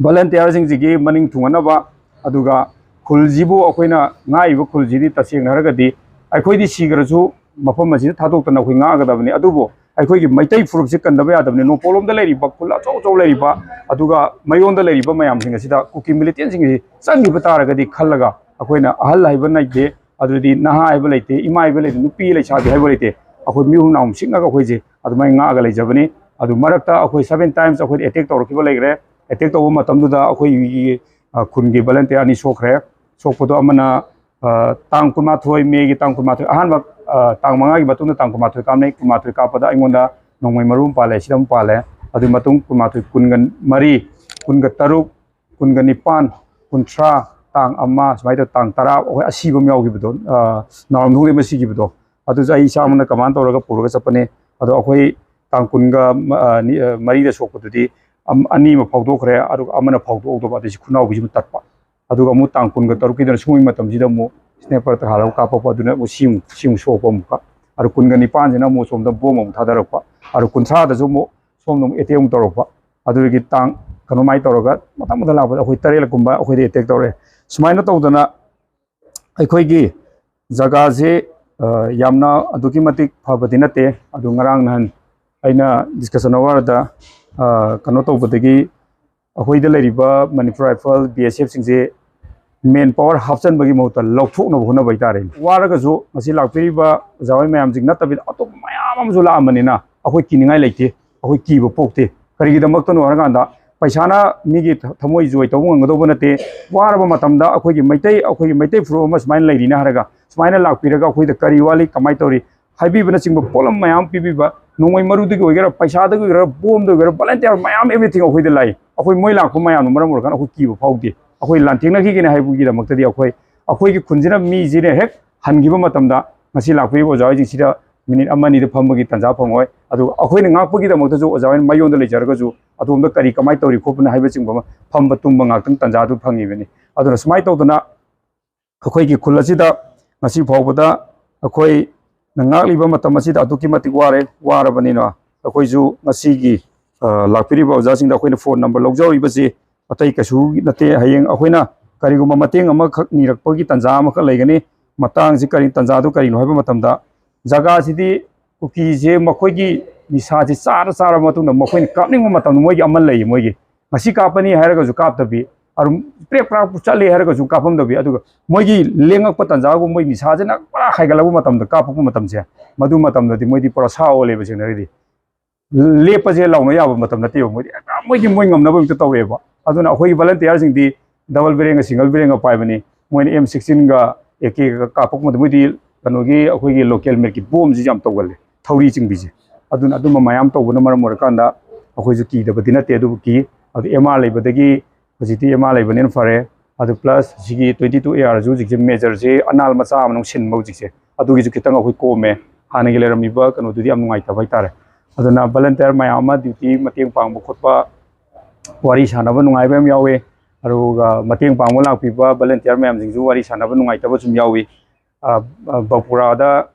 ꯚꯣꯂꯟꯇꯤꯌꯔꯁꯤꯡꯁꯤꯒꯤ ꯃꯅꯤꯡ ꯊꯨꯡꯍꯟꯅꯕ, ꯑꯗꯨꯒ ꯈꯨꯜꯁꯤꯕꯨ ꯑꯩꯈꯣꯏꯅ ꯉꯥꯛꯏꯕ ꯈꯨꯜꯁꯤꯗꯤ ꯇꯁꯦꯡꯅ ꯍꯥꯏꯔꯒꯗꯤ ꯑꯩꯈꯣꯏꯗꯤ ꯁꯤꯈ꯭ꯔꯁꯨ ꯃꯐꯝ ꯑꯁꯤꯗ ꯊꯥꯗꯣꯛꯇꯅ ꯑꯩꯈꯣꯏ ꯉꯥꯛꯀꯗꯕꯅꯤ꯫ ꯑꯗꯨꯕꯨ ꯑꯩꯈꯣꯏꯒꯤ ꯃꯩꯇꯩ ꯐꯨꯔꯨꯞꯁꯦ ꯀꯟꯗꯕ ꯌꯥꯗꯕꯅꯤ꯫ ꯅꯣꯡꯄꯣꯛꯂꯣꯝꯗ ꯂꯩꯔꯤꯕ ꯈꯨꯜ ꯑꯆꯧ ꯑꯆꯧ ꯂꯩꯔꯤꯕ, ꯑꯗꯨꯒ ꯃꯌꯣꯟꯗ ꯂꯩꯔꯤꯕ ꯃꯌꯥꯝꯁꯤꯡ ꯑꯁꯤꯗ ꯀꯨꯀꯤ ꯃꯤꯂꯤꯇꯦꯟꯁꯤꯡꯁꯤ ꯆꯪꯈꯤꯕ ꯇꯥꯔꯒꯗꯤ ꯈꯜꯂꯒ ꯑꯩꯈꯣꯏꯅ ꯑꯍꯜ ꯍꯥꯏꯕ ꯂꯩꯇꯦ, ꯑꯗꯨꯗꯤ ꯅꯍꯥ ꯍꯥꯏꯕ ꯂꯩꯇꯦ, ꯏꯃꯥ ꯍꯥꯏꯕ ꯂꯩꯇꯦ, ꯅꯨꯄꯤ ꯂꯩꯁꯥꯕꯤ ꯍꯥꯏꯕ ꯂꯩꯇꯦ꯫ ꯑꯩꯈꯣꯏ ꯃꯤꯍꯨꯝ ꯅꯥꯍꯨꯝ ꯁꯤꯡꯉꯒ ꯑꯩꯈꯣꯏꯁꯦ ꯑꯗꯨꯃꯥꯏꯅ ꯉꯥꯛꯑꯒ ꯂꯩꯖꯕꯅꯤ꯫ ꯑꯗꯨ ꯃꯔꯛꯇ ꯑꯩꯈꯣꯏ ꯁꯚꯦꯟ ꯇꯥꯏꯝꯁ ꯑꯩꯈꯣꯏꯗ ꯑꯦꯇꯦꯛ ꯇꯧꯔꯛꯈꯤꯕ ꯂꯩꯈ꯭ꯔꯦ꯫ ꯑꯦꯇꯦꯛ ꯇꯧꯕ ꯃꯇꯝꯗꯨꯗ ꯑꯩꯈꯣꯏꯒꯤ, ꯑ, ꯈꯨꯟꯒꯤ ꯚꯣꯂꯟꯇꯤꯌꯔ ꯑꯅꯤ ꯁꯣꯛꯈ꯭ꯔꯦ꯫ ꯁꯣꯛꯄꯗꯣ ꯑꯃꯅ, ꯑ, ꯇꯥꯡ ꯀꯨꯟꯃꯥꯊꯣꯏ, ꯃꯦꯒꯤ ꯇꯥꯡ ꯀꯨꯟꯃꯥꯊꯣꯏ, ꯑꯍꯥꯟꯕ, ꯑ, ꯇꯥꯡ ꯃꯉꯥꯒꯤ ꯃꯇꯨꯡꯗ ꯇꯥꯡ ꯀꯨꯟꯃꯥꯊꯣꯏ ꯀꯥꯞꯅꯩ꯫ ꯀꯨꯟꯃꯥꯊꯣꯏ ꯀꯥꯞꯄꯗ ꯑꯩꯉꯣꯟꯗ ꯅꯣꯡꯃꯩ ꯃꯔꯨ ꯑꯃ ꯄꯥꯜꯂꯦ, ꯁꯤꯗ ꯑꯃ ꯄꯥꯜꯂꯦ꯫ ꯑꯗꯨꯒꯤ ꯃꯇꯨꯡ ꯀꯨꯟꯃꯥꯊꯣꯏ, ꯀꯨꯟꯒ ꯃꯔꯤ, ꯀꯨꯟꯒ ꯇꯔꯨꯛ, ꯀꯨꯟꯒ ꯅꯤꯄꯥꯟ, ꯀꯨꯟꯊ꯭ꯔꯥ, ꯇꯥꯡ ꯑꯃ, ꯁꯨꯃꯥꯏꯅ ꯇꯧ-, ꯇꯥꯡ ꯇꯔꯥ ꯑꯩꯈꯣꯏ ꯑꯁꯤꯕ ꯑꯃ ꯌꯥꯎꯈꯤꯕꯗꯣ, ꯑ, ꯅꯥꯎꯔꯝꯗꯣꯡꯗꯒꯤ ꯑꯃ ꯁꯤꯈꯤꯕꯗꯣ, ꯑꯗꯨꯁꯨ ꯑꯩ ꯏꯁꯥꯃꯛꯅ ꯀꯃꯥꯟ ꯇꯧꯔꯒ ꯄꯨꯔꯒ ꯆꯠꯄꯅꯦ꯫ ꯑꯗꯣ ꯑꯩꯈꯣꯏ ꯇꯥꯡ ꯀꯨꯟꯒ ꯃ-, ꯑ, ꯅꯤ-, ꯑ, ꯃꯔꯤꯗ ꯁꯣꯛꯄꯗꯨꯗꯤ ꯑꯝ-, ꯑꯅꯤ ꯑꯃ ꯐꯥꯎꯗꯣꯛꯈ꯭ꯔꯦ, ꯑꯗꯨꯒ ꯑꯃꯅ ꯐꯥꯎꯗꯣꯛꯍꯧꯗꯕ, ꯑꯗꯨꯁꯨ ꯈꯨꯅꯥꯎꯕꯤꯁꯤꯃ ꯇꯠꯄ꯫ ꯑꯗꯨꯒ ꯑꯃꯨꯛ ꯇꯥꯡ ꯀꯨꯟꯒ ꯇꯔꯨꯛꯀꯤꯗꯨꯅ ꯁꯨꯝꯕꯒꯤ ꯃꯇꯝꯁꯤꯗ ꯑꯃꯨꯛ ꯁ꯭ꯅꯦꯄꯔ ꯊꯥꯜꯂꯒ ꯀꯥꯞꯄꯛꯄ, ꯑꯗꯨꯅ ꯑꯃꯨꯛ ꯁꯤ ꯑꯃꯨꯛ, ꯁꯤ ꯑꯃꯨꯛ ꯁꯣꯛꯄ ꯑꯃꯨꯛꯀ꯫ ꯑꯗꯨ ꯀꯨꯟꯒ ꯅꯤꯄꯥꯟꯁꯤꯅ ꯑꯃꯨꯛ ꯁꯣꯝꯗ ꯕꯣꯝ ꯑꯃꯨꯛ ꯊꯥꯗꯔꯛꯄ꯫ ꯑꯗꯨ ꯀꯨꯟꯊ꯭ꯔꯥꯗꯁꯨ ꯑꯃꯨꯛ ꯁꯣꯝꯗ ꯑꯃꯨꯛ ꯑꯦꯇꯦꯛ ꯑꯃꯨꯛ ꯇꯧꯔꯛꯄ꯫ ꯑꯗꯨꯗꯒꯤ ꯇꯥꯡ ꯀꯩꯅꯣꯃꯥꯏꯅ ꯇꯧꯔꯒ ꯃꯊꯪ ꯃꯊꯪ ꯂꯥꯛꯄꯗ ꯑꯩꯈꯣꯏ ꯇꯔꯦꯠꯂꯛꯀꯨꯝꯕ ꯑꯩꯈꯣꯏꯗ ꯑꯦꯇꯦꯛ ꯇꯧꯔꯛꯑꯦ꯫ ꯁꯨꯃꯥꯏꯅ ꯇꯧꯗꯅ ꯑꯩꯈꯣꯏꯒꯤ ꯖꯒꯥꯁꯤ, ꯑ, ꯌꯥꯝꯅ ꯑꯗꯨꯛꯀꯤ ꯃꯇꯤꯛ ꯐꯕꯗꯤ ꯅꯠꯇꯦ꯫ ꯑꯗꯨ ꯉꯔꯥꯡ ꯅꯍꯥꯟ ꯑꯩꯅ ꯗꯤꯁꯀꯁꯟ ꯑꯋꯥꯔꯗ, ꯑ, ꯀꯩꯅꯣ ꯇꯧꯕꯗꯒꯤ ꯑꯩꯈꯣꯏꯗ ꯂꯩꯔꯤꯕ ꯃꯅꯤꯄꯨꯔ ꯔꯥꯏꯐꯜ, ꯕꯤ ꯑꯦꯁ ꯑꯦꯐꯁꯤꯡꯁꯦ ꯃꯦꯟ ꯄꯥꯋꯔ ꯍꯥꯞꯆꯟꯕꯒꯤ ꯃꯍꯨꯠꯇ ꯂꯧꯊꯣꯛꯅꯕ ꯍꯣꯠꯅꯕ ꯍꯥꯏꯇꯥꯔꯦ꯫ ꯋꯥꯔꯒꯁꯨ ꯉꯁꯤ ꯂꯥꯛꯄꯤꯔꯤꯕ ꯑꯣꯖꯥ ꯍꯣꯏ ꯃꯌꯥꯝꯁꯤꯡ ꯅꯠꯇꯕꯤꯗ ꯑꯇꯣꯞꯄ ꯃꯌꯥꯝ ꯑꯃꯁꯨ ꯂꯥꯛꯑꯝꯕꯅꯤꯅ ꯑꯩꯈꯣꯏ ꯀꯤꯅꯤꯡꯉꯥꯏ ꯂꯩꯇꯦ, ꯑꯩꯈꯣꯏ ꯀꯤꯕ ꯄꯣꯛꯇꯦ꯫ ꯀꯔꯤꯒꯤꯗꯃꯛꯇꯅꯣ ꯍꯥꯏꯔꯀꯥꯟꯗ ꯄꯩꯁꯥꯅ ꯃꯤꯒꯤ ꯊ-, ꯊꯃꯣꯏ ꯖꯣꯏ ꯇꯧꯕ ꯉꯝꯒꯗꯧꯕ ꯅꯠꯇꯦ꯫ ꯋꯥꯔꯕ ꯃꯇꯝꯗ ꯑꯩꯈꯣꯏꯒꯤ ꯃꯩꯇꯩ, ꯑꯩꯈꯣꯏꯒꯤ ꯃꯩꯇꯩ ꯐꯨꯔꯨꯞ ꯑꯃ ꯁꯨꯃꯥꯏꯅ ꯂꯩꯔꯤꯅꯦ ꯍꯥꯏꯔꯒ ꯁꯨꯃꯥꯏꯅ ꯂꯥꯛꯄꯤꯔꯒ ꯑꯩꯈꯣꯏꯗ ꯀꯔꯤ ꯋꯥꯠꯂꯤ, ꯀꯃꯥꯏꯅ ꯇꯧꯔꯤ ꯍꯥꯏꯕꯤꯕꯅꯆꯤꯡꯕ ꯄꯣꯠꯂꯝ ꯃꯌꯥꯝ ꯄꯤꯕꯤꯕ, ꯅꯣꯡꯃꯩ ꯃꯔꯨꯗꯒꯤ ꯑꯣꯏꯒꯦꯔꯥ, ꯄꯩꯁꯥꯗꯒꯤ ꯑꯣꯏꯒꯦꯔꯥ, ꯕꯣꯝꯗ ꯑꯣꯏꯒꯦꯔꯥ, ꯚꯣꯂꯟꯇꯤꯌꯔ ꯃꯌꯥꯝ, ꯑꯦꯚ꯭ꯔꯤꯊꯤꯡ ꯑꯩꯈꯣꯏꯗ ꯂꯥꯛꯏ꯫ ꯑꯩꯈꯣꯏ ꯃꯣꯏ ꯂꯥꯛꯄ ꯃꯌꯥꯝꯅ ꯃꯔꯝ ꯑꯣꯏꯔꯀꯥꯟꯗ ꯑꯩꯈꯣꯏ ꯀꯤꯕ ꯐꯥꯎꯗꯦ꯫ ꯑꯩꯈꯣꯏ ꯂꯥꯟꯊꯦꯡꯅꯈꯤꯒꯅꯤ ꯍꯥꯏꯕꯒꯤꯗꯃꯛꯇꯗꯤ ꯑꯩꯈꯣꯏ, ꯑꯩꯈꯣꯏꯒꯤ ꯈꯨꯟꯁꯤꯅ ꯃꯤꯁꯤꯅ ꯍꯦꯛ ꯍꯟꯈꯤꯕ ꯃꯇꯝꯗ ꯉꯁꯤ ꯂꯥꯛꯄꯤꯔꯤꯕ ꯑꯣꯖꯥ ꯍꯣꯏꯁꯤꯡꯁꯤꯗ ꯃꯤꯅꯤꯠ ꯑꯃ ꯑꯅꯤꯗ ꯐꯝꯕꯒꯤ ꯇꯥꯟꯖꯥ ꯐꯪꯉꯣꯏ꯫ ꯑꯗꯨꯒ ꯑꯩꯈꯣꯏꯅ ꯉꯥꯛꯄꯒꯤꯗꯃꯛꯇꯁꯨ ꯑꯣꯖꯥ ꯍꯣꯏꯅ ꯃꯌꯣꯟꯗ ꯂꯩꯖꯔꯒꯁꯨ ꯑꯗꯣꯝꯗ ꯀꯔꯤ ꯀꯃꯥꯏꯅ ꯇꯧꯔꯤ ꯈꯣꯠꯄꯅ ꯍꯥꯏꯕꯆꯤꯡꯕ ꯑꯃ ꯐꯝꯕ ꯇꯨꯝꯕ ꯉꯥꯛꯇꯪ ꯇꯥꯟꯖꯥꯗꯨ ꯐꯪꯉꯤꯕꯅꯤ꯫ ꯑꯗꯨꯅ ꯁꯨꯃꯥꯏꯅ ꯇꯧꯗꯅ ꯑꯩꯈꯣꯏꯒꯤ ꯈꯨꯜ ꯑꯁꯤꯗ ꯉꯁꯤ ꯐꯥꯎꯕꯗ ꯑꯩꯈꯣꯏꯅ ꯉꯥꯛꯂꯤꯕ ꯃꯇꯝ ꯑꯁꯤꯗ ꯑꯗꯨꯛꯀꯤ ꯃꯇꯤꯛ ꯋꯥꯔꯦ꯫ ꯋꯥꯔꯕꯅꯤꯅ ꯑꯩꯈꯣꯏꯁꯨ ꯉꯁꯤꯒꯤ, ꯑ, ꯂꯥꯛꯄꯤꯔꯤꯕ ꯑꯣꯖꯥꯁꯤꯡꯗ ꯑꯩꯈꯣꯏꯅ ꯐꯣꯟ ꯅꯝꯕꯔ ꯂꯧꯖꯔꯤꯕꯁꯤ ꯑꯇꯩ ꯀꯩꯁꯨ ꯅꯠꯇꯦ꯫ ꯍꯌꯦꯡ ꯑꯩꯈꯣꯏꯅ ꯀꯔꯤꯒꯨꯝꯕ ꯃꯇꯦꯡ ꯑꯃꯈꯛ ꯅꯤꯔꯛꯄꯒꯤ ꯇꯥꯟꯖꯥ ꯑꯃꯈꯛ ꯂꯩꯒꯅꯤ꯫ ꯃꯇꯥꯡꯁꯤ ꯀꯔꯤ ꯇꯥꯟꯖꯥꯗꯨ ꯀꯔꯤꯅꯣ ꯍꯥꯏꯕ ꯃꯇꯝꯗ, ꯖꯒꯥꯁꯤꯗꯤ ꯀꯨꯀꯤꯁꯦ ꯃꯈꯣꯏꯒꯤ ꯅꯤꯁꯥꯁꯦ ꯆꯥꯔ ꯆꯥꯔꯕ ꯃꯇꯨꯡꯗ ꯃꯈꯣꯏꯅ ꯀꯥꯞꯅꯤꯡꯕ ꯃꯇꯝꯗ ꯃꯣꯏꯒꯤ ꯑꯃ ꯂꯩꯌꯦ꯫ ꯃꯣꯏꯒꯤ ꯉꯁꯤ ꯀꯥꯞꯄꯅꯤ ꯍꯥꯏꯔꯒꯁꯨ ꯀꯥꯞꯇꯕꯤ, ꯑꯗꯨꯝ ꯄ꯭ꯔꯦꯞ ꯄ꯭ꯔꯥꯞ ꯆꯠꯂꯦ ꯍꯥꯏꯔꯒꯁꯨ ꯀꯥꯞꯐꯝꯗꯕꯤ, ꯑꯗꯨꯒ ꯃꯣꯏꯒꯤ ꯂꯦꯡꯉꯛꯄ ꯇꯥꯟꯖꯥꯒꯨꯝꯕ ꯃꯣꯏ ꯅꯤꯁꯥꯁꯤꯅ ꯄꯨꯔꯥ ꯍꯥꯏꯒꯠꯂꯛꯄ ꯃꯇꯝꯗ, ꯀꯥꯞꯄꯛꯄ ꯃꯇꯝꯁꯦ, ꯃꯗꯨ ꯃꯇꯝꯗꯗꯤ ꯃꯣꯏꯗꯤ ꯄꯨꯔꯥ ꯁꯥ ꯑꯣꯜꯂꯦꯕ꯫ ꯁꯦꯡꯅ ꯍꯥꯏꯔꯗꯤ ꯂꯦꯞꯄꯁꯦ ꯂꯥꯎꯅ ꯌꯥꯕ ꯃꯇꯝ ꯅꯠꯇꯦꯕ꯫ ꯃꯣꯏꯗꯤ ꯍꯦꯛꯇ ꯃꯣꯏꯒꯤ ꯃꯣꯏ ꯉꯝꯅꯕ ꯍꯦꯛꯇ ꯇꯧꯋꯦꯕ꯫ ꯑꯗꯨꯅ ꯑꯩꯈꯣꯏꯒꯤ ꯚꯂꯟꯇꯤꯌꯥꯔꯁꯤꯡꯗꯤ ꯗꯕꯜ ꯕꯦꯔꯦꯟꯒ ꯁꯤꯡꯒꯜ ꯕꯦꯔꯦꯟꯒ ꯄꯥꯏꯕꯅꯤ꯫ ꯃꯣꯏꯅ ꯑꯦꯝ ꯁꯤꯛꯁꯇꯤꯟꯒ ꯑꯦ ꯀꯦꯒ ꯀꯥꯞꯄꯛꯄꯗ ꯃꯣꯏꯗꯤ ꯀꯩꯅꯣꯒꯤ ꯑꯩꯈꯣꯏꯒꯤ ꯂꯣꯀꯦꯜ ꯃꯦꯠꯀꯤ ꯕꯣꯝꯁꯤ ꯌꯥꯝ ꯇꯧꯒꯜꯂꯦ, ꯊꯧꯔꯤ ꯆꯤꯡꯕꯤꯁꯦ꯫ ꯑꯗꯨꯅ ꯑꯗꯨꯝꯕ ꯃꯌꯥꯝ ꯇꯧꯕꯅ ꯃꯔꯝ ꯑꯣꯏꯔꯀꯥꯟꯗ ꯑꯩꯈꯣꯏꯁꯨ ꯀꯤꯗꯕꯗꯤ ꯅꯠꯇꯦ, ꯑꯗꯨꯕꯨ ꯀꯤ꯫ ꯑꯗꯨ ꯑꯦꯝ ꯑꯥꯔ ꯂꯩꯕꯗꯒꯤ ꯍꯧꯖꯤꯛꯇꯤ ꯑꯦꯝ ꯑꯥꯔ ꯂꯩꯕꯅꯤꯅ ꯐꯔꯦ꯫ ꯑꯗꯨ ꯄ꯭ꯂꯁ ꯁꯤꯒꯤ ꯇ꯭ꯋꯦꯟꯇꯤ ꯇꯨ ꯑꯦ ꯑꯥꯔꯁꯨ ꯍꯧꯖꯤꯛꯁꯦ ꯃꯦꯖꯔꯁꯦ ꯑꯅꯥꯜ ꯃꯆꯥ ꯑꯃꯅꯨꯡ ꯁꯤꯟꯕ ꯍꯧꯖꯤꯛꯁꯦ, ꯑꯗꯨꯒꯤꯁꯨ ꯈꯤꯇꯪ ꯑꯩꯈꯣꯏ ꯀꯣꯝꯃꯦ꯫ ꯍꯥꯟꯅꯒꯤ ꯂꯩꯔꯝꯃꯤꯕ ꯀꯩꯅꯣꯗꯨꯗꯤ ꯌꯥꯝ ꯅꯨꯡꯉꯥꯏꯇꯕ ꯍꯥꯏꯇꯥꯔꯦ꯫ ꯑꯗꯨꯅ ꯚꯂꯟꯇꯤꯌꯔ ꯃꯌꯥꯝ ꯑꯃ ꯗ꯭ꯌꯨꯇꯤ ꯃꯇꯦꯡ ꯄꯥꯡꯕ ꯈꯣꯠꯄ, ꯋꯥꯔꯤ ꯁꯥꯟꯅꯕ ꯅꯨꯡꯉꯥꯏꯕ ꯌꯥꯝ ꯌꯥꯎꯋꯦ꯫ ꯑꯗꯨꯒ ꯃꯇꯦꯡ ꯄꯥꯡꯕ ꯂꯥꯛꯄꯤꯕ ꯚꯂꯟꯇꯤꯌꯔ ꯃꯌꯥꯝꯁꯤꯡꯁꯨ ꯋꯥꯔꯤ ꯁꯥꯟꯅꯕ ꯅꯨꯡꯉꯥꯏꯇꯕ ꯁꯨꯝ ꯌꯥꯎꯏ꯫ ꯑ, ꯑ, ꯕꯥꯄꯨꯔꯥꯗ,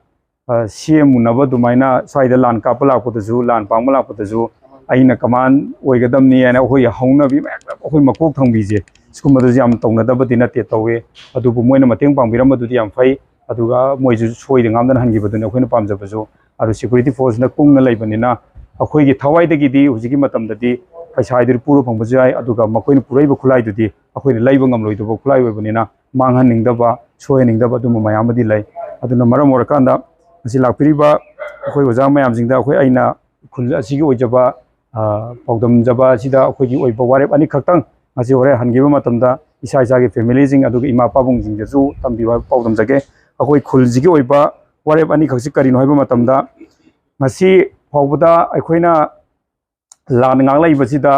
ꯑ, ꯁꯦꯝꯃꯨꯅꯕ ꯑꯗꯨꯃꯥꯏꯅ ꯁ꯭ꯋꯥꯏꯗ ꯂꯥꯟ ꯀꯥꯞꯄ ꯂꯥꯛꯄꯗꯁꯨ, ꯂꯥꯟ ꯄꯥꯡꯕ ꯂꯥꯛꯄꯗꯁꯨ ꯑꯩꯅ ꯀꯃꯥꯟ ꯑꯣꯏꯒꯗꯕꯅꯤ ꯍꯥꯏꯅ ꯑꯩꯈꯣꯏ ꯍꯧꯅꯕꯤ ꯃꯌꯥꯝ, ꯑꯩꯈꯣꯏ ꯃꯀꯣꯛ ꯊꯪꯕꯤꯁꯦ, ꯁꯤꯒꯨꯝꯕꯗꯁꯨ ꯌꯥꯝ ꯇꯧꯅꯗꯕꯗꯤ ꯅꯠꯇꯦ, ꯇꯧꯋꯦ꯫ ꯑꯗꯨꯕꯨ ꯃꯣꯏꯅ ꯃꯇꯦꯡ ꯄꯥꯡꯕꯤꯔꯝꯕꯗꯨꯗꯤ ꯌꯥꯝ ꯐꯩ꯫ ꯑꯗꯨꯒ ꯃꯣꯏꯁꯨ ꯁꯣꯏꯗ ꯉꯥꯝꯗꯅ ꯍꯟꯈꯤꯕꯗꯨꯅꯤ ꯑꯩꯈꯣꯏꯅ ꯄꯥꯝꯖꯕꯁꯨ꯫ ꯑꯗꯨ ꯁꯦꯀ꯭ꯌꯨꯔꯤꯇꯤ ꯐꯣꯔꯁꯅ ꯀꯨꯡꯅ ꯂꯩꯕꯅꯤꯅ ꯑꯩꯈꯣꯏꯒꯤ ꯊꯋꯥꯏꯗꯒꯤꯗꯤ ꯍꯧꯖꯤꯛꯀꯤ ꯃꯇꯝꯗꯗꯤ ꯄꯩꯁꯥ ꯍꯥꯏꯗꯨꯗꯤ ꯄꯨꯔ ꯐꯪꯕꯁꯨ ꯌꯥꯏ, ꯑꯗꯨꯒ ꯃꯈꯣꯏꯅ ꯄꯨꯔꯛꯏꯕ ꯈꯨꯠꯂꯥꯏꯗꯨꯗꯤ ꯑꯩꯈꯣꯏꯅ ꯂꯩꯕ ꯉꯝꯂꯣꯏꯗꯕ ꯈꯨꯠꯂꯥꯏ ꯑꯣꯏꯕꯅꯤꯅ ꯃꯥꯡꯍꯟꯅꯤꯡꯗꯕ, ꯁꯣꯏꯍꯟꯅꯤꯡꯗꯕ ꯑꯗꯨꯝꯕ ꯃꯌꯥꯝ ꯑꯃꯗꯤ ꯂꯩ꯫ ꯑꯗꯨꯅ ꯃꯔꯝ ꯑꯣꯏꯔꯀꯥꯟꯗ ꯉꯁꯤ ꯂꯥꯛꯄꯤꯔꯤꯕ ꯑꯩꯈꯣꯏ ꯑꯣꯖꯥ ꯃꯌꯥꯝꯁꯤꯡꯗ ꯑꯩꯈꯣꯏ ꯑꯩꯅ ꯈꯨꯜ ꯑꯁꯤꯒꯤ ꯑꯣꯏꯖꯕ, ꯑ, ꯄꯥꯎꯗꯝꯖꯕ ꯑꯁꯤꯗ ꯑꯩꯈꯣꯏꯒꯤ ꯑꯣꯏꯕ ꯋꯥꯔꯦꯞ ꯑꯅꯤꯈꯛꯇꯪ ꯉꯁꯤ ꯍꯣꯔꯦꯟ ꯍꯟꯈꯤꯕ ꯃꯇꯝꯗ ꯏꯁꯥ ꯏꯁꯥꯒꯤ ꯐꯦꯃꯤꯂꯤꯁꯤꯡ ꯑꯗꯨꯒ ꯏꯃꯥ ꯄꯥꯕꯨꯡꯁꯤꯡꯗꯁꯨ ꯊꯝꯕꯤꯕ ꯄꯥꯎꯗꯝꯖꯒꯦ꯫ ꯑꯩꯈꯣꯏ ꯈꯨꯜꯁꯤꯒꯤ ꯑꯣꯏꯕ ꯋꯥꯔꯦꯞ ꯑꯅꯤꯈꯛꯁꯤ ꯀꯔꯤꯅꯣ ꯍꯥꯏꯕ ꯃꯇꯝꯗ, ꯉꯁꯤ ꯐꯥꯎꯕꯗ ꯑꯩꯈꯣꯏꯅ ꯂꯥꯟ ꯉꯥꯛꯂꯛꯏꯕꯁꯤꯗ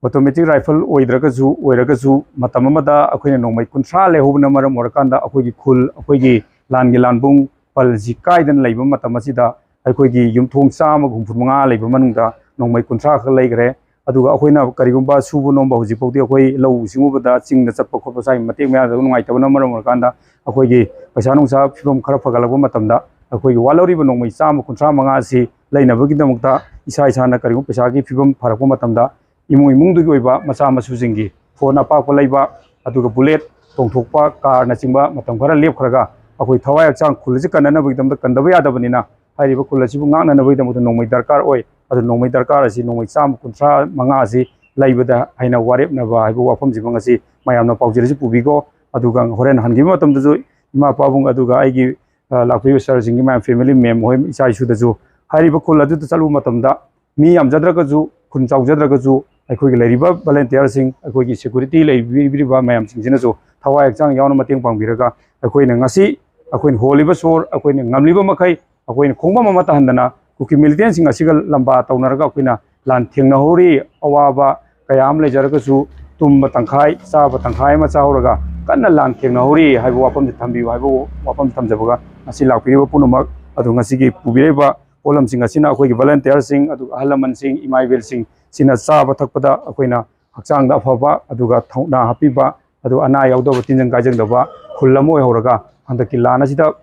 ꯑꯣꯇꯣꯃꯦꯇꯤꯛ ꯔꯥꯏꯐꯜ ꯑꯣꯏꯗ꯭ꯔꯒꯁꯨ ꯑꯣꯏꯔꯒꯁꯨ ꯃꯇꯝ ꯑꯃꯗ ꯑꯩꯈꯣꯏꯅ ꯅꯣꯡꯃꯩ ꯀꯨꯟꯊ꯭ꯔꯥ ꯂꯩꯍꯧꯕꯅ ꯃꯔꯝ ꯑꯣꯏꯔꯀꯥꯟꯗ ꯑꯩꯈꯣꯏꯒꯤ ꯈꯨꯜ, ꯑꯩꯈꯣꯏꯒꯤ ꯂꯥꯟꯒꯤ ꯂꯥꯟꯕꯨꯡ ꯄꯜꯁꯤ ꯀꯥꯏꯗꯅ ꯂꯩꯕ ꯃꯇꯝ ꯑꯁꯤꯗ ꯑꯩꯈꯣꯏꯒꯤ ꯌꯨꯝꯊꯣꯡ ꯆꯥꯝꯃꯒ ꯍꯨꯝꯐꯨ ꯃꯉꯥ ꯂꯩꯕ ꯃꯅꯨꯡꯗ ꯅꯣꯡꯃꯩ ꯀꯨꯟꯊ꯭ꯔꯥ ꯈꯛ ꯂꯩꯈ꯭ꯔꯦ꯫ ꯑꯗꯨꯒ ꯑꯩꯈꯣꯏꯅ ꯀꯔꯤꯒꯨꯝꯕ ꯁꯨꯕ ꯅꯣꯝꯕ ꯍꯧꯖꯤꯛ ꯐꯥꯎꯗꯤ ꯑꯩꯈꯣꯏ ꯂꯧꯎ ꯁꯤꯡꯎꯕꯗ ꯆꯤꯡꯗ ꯆꯠꯄ ꯈꯣꯠꯄ ꯁ꯭ꯋꯥꯏ ꯃꯇꯦꯛ ꯃꯌꯥꯗ ꯅꯨꯡꯉꯥꯏꯇꯕꯅ ꯃꯔꯝ ꯑꯣꯏꯔꯀꯥꯟꯗ ꯑꯩꯈꯣꯏꯒꯤ ꯄꯩꯁꯥ ꯅꯨꯡꯁꯥ ꯐꯤꯕꯝ ꯈꯔ ꯐꯒꯠꯂꯛꯄ ꯃꯇꯝꯗ ꯑꯩꯈꯣꯏꯒꯤ ꯋꯥꯠꯍꯧꯔꯤꯕ ꯅꯣꯡꯃꯩ ꯆꯥꯝꯃ ꯀꯨꯟꯊ꯭ꯔꯥ ꯃꯉꯥ ꯑꯁꯤ ꯂꯩꯅꯕꯒꯤꯗꯃꯛꯇ ꯏꯁꯥ ꯏꯁꯥꯅ ꯀꯔꯤꯒꯨꯝꯕ ꯄꯩꯁꯥꯒꯤ ꯐꯤꯕꯝ ꯐꯔꯛꯄ ꯃꯇꯝꯗ ꯏꯃꯨꯡ ꯏꯃꯨꯡꯗꯨꯒꯤ ꯑꯣꯏꯕ ꯃꯆꯥ ꯃꯁꯨꯁꯤꯡꯒꯤ ꯐꯣꯟ ꯑꯄꯥꯛꯄ ꯂꯩꯕ, ꯑꯗꯨꯒ ꯕꯨꯂꯦꯠ ꯇꯣꯡꯊꯣꯛꯄ, ꯀꯥꯔꯅꯆꯤꯡꯕ ꯃꯇꯝ ꯈꯔ ꯂꯦꯞꯈ꯭ꯔꯒ ꯑꯩꯈꯣꯏ ꯊꯋꯥꯏ ꯍꯛꯆꯥꯡ ꯈꯨꯜ ꯑꯁꯤ ꯀꯟꯅꯅꯕꯒꯤꯗꯃꯛꯇ ꯀꯟꯗꯕ ꯌꯥꯗꯕꯅꯤꯅ ꯍꯥꯏꯔꯤꯕ ꯈꯨꯜ ꯑꯁꯤꯕꯨ ꯉꯥꯛꯅꯅꯕꯒꯤꯗꯃꯛꯇ ꯅꯣꯡꯃꯩ ꯗꯔꯀꯥꯔ ꯑꯣꯏ꯫ ꯑꯗꯨ ꯅꯣꯡꯃꯩ ꯗꯔꯀꯥꯔ ꯑꯁꯤ ꯅꯣꯡꯃꯩ ꯆꯥꯝꯃ ꯀꯨꯟꯊ꯭ꯔꯥ ꯃꯉꯥ ꯑꯁꯤ ꯂꯩꯕꯗ ꯑꯩꯅ ꯋꯥꯔꯦꯞꯅꯕ ꯍꯥꯏꯕ ꯋꯥꯐꯝꯁꯤꯃ ꯉꯁꯤ ꯃꯌꯥꯝꯅ ꯄꯥꯎꯖꯦꯜ ꯑꯁꯤ ꯄꯨꯕꯤꯀꯣ꯫ ꯑꯗꯨꯒ ꯍꯣꯔꯦꯟ ꯍꯟꯈꯤꯕ ꯃꯇꯝꯗꯁꯨ ꯏꯃꯥ ꯄꯥꯕꯨꯡ ꯑꯗꯨꯒ ꯑꯩꯒꯤ, ꯑ, ꯂꯥꯛꯄꯤꯔꯤꯕ ꯁꯥꯔꯁꯤꯡꯒꯤ ꯃꯌꯥꯝ ꯐꯦꯃꯤꯂꯤ ꯃꯦꯝ ꯍꯣꯏ, ꯏꯆꯥ ꯏꯁꯨꯗꯁꯨ ꯍꯥꯏꯔꯤꯕ ꯈꯨꯜ ꯑꯗꯨꯗ ꯆꯠꯂꯨꯕ ꯃꯇꯝꯗ ꯃꯤ ꯌꯥꯝꯖꯗ꯭ꯔꯒꯁꯨ, ꯈꯨꯟ ꯆꯥꯎꯖꯗ꯭ꯔꯒꯁꯨ, ꯑꯩꯈꯣꯏꯒꯤ ꯂꯩꯔꯤꯕ ꯚꯣꯂꯟꯇꯤꯌꯔꯁꯤꯡ, ꯑꯩꯈꯣꯏꯒꯤ ꯁꯦꯀ꯭ꯌꯨꯔꯤꯇꯤ ꯂꯩꯕꯤꯔꯤꯕ ꯃꯌꯥꯝꯁꯤꯡꯁꯤꯅꯁꯨ ꯊꯋꯥꯏ ꯍꯛꯆꯥꯡ ꯌꯥꯎꯅ ꯃꯇꯦꯡ ꯄꯥꯡꯕꯤꯔꯒ ꯑꯩꯈꯣꯏꯅ ꯉꯁꯤ ꯑꯩꯈꯣꯏꯅ ꯍꯣꯜꯂꯤꯕ ꯁꯣꯔ, ꯑꯩꯈꯣꯏꯅ ꯉꯝꯂꯤꯕ ꯃꯈꯩ ꯑꯩꯈꯣꯏꯅ ꯈꯣꯡꯕꯝ ꯑꯃ ꯇꯥꯍꯟꯗꯅ ꯀꯨꯀꯤ ꯃꯤꯂꯤꯇꯦꯟꯁꯤꯡ ꯑꯁꯤꯒ ꯂꯝꯕꯥ ꯇꯧꯅꯔꯒ ꯑꯩꯈꯣꯏꯅ ꯂꯥꯟ ꯊꯦꯡꯅꯍꯧꯔꯤ꯫ ꯑꯋꯥꯕ ꯀꯌꯥ ꯑꯃ ꯂꯩꯖꯔꯒꯁꯨ ꯇꯨꯝꯕ ꯇꯪꯈꯥꯏ, ꯆꯥꯕ ꯇꯪꯈꯥꯏ ꯑꯃ ꯆꯥꯍꯧꯔꯒ ꯀꯟꯅ ꯂꯥꯟ ꯊꯦꯡꯅꯍꯧꯔꯤ ꯍꯥꯏꯕ ꯋꯥꯐꯝꯁꯤ ꯊꯝꯕꯤꯌꯨ ꯍꯥꯏꯕ ꯋꯥꯐꯝ ꯊꯝꯖꯕꯒ ꯉꯁꯤ ꯂꯥꯛꯄꯤꯔꯤꯕ ꯄꯨꯝꯅꯃꯛ ꯑꯗꯨ ꯉꯁꯤꯒꯤ ꯄꯨꯕꯤꯔꯛꯏꯕ ꯄꯣꯠꯂꯝꯁꯤꯡ ꯑꯁꯤꯅ ꯑꯩꯈꯣꯏꯒꯤ ꯚꯣꯂꯟꯇꯤꯌꯔꯁꯤꯡ, ꯑꯗꯨꯒ ꯑꯍꯜ ꯂꯃꯟꯁꯤꯡ, ꯏꯃꯥ ꯏꯕꯦꯜꯁꯤꯡ ꯁꯤꯅ ꯆꯥꯕ ꯊꯛꯄꯗ ꯑꯩꯈꯣꯏꯅ ꯍꯛꯆꯥꯡꯗ ꯑꯐꯕ, ꯑꯗꯨꯒ ꯊꯧꯅꯥ ꯍꯥꯞꯄꯤꯕ, ꯑꯗꯨꯒ ꯑꯅꯥ ꯌꯥꯎꯗꯕ, ꯇꯤꯟꯖꯪ ꯀꯥꯏꯖꯪꯗꯕ ꯈꯨꯜ ꯑꯃ ꯑꯣꯏꯍꯧꯔꯒ ꯍꯟꯗꯛꯀꯤ ꯂꯥꯟ ꯑꯁꯤꯗ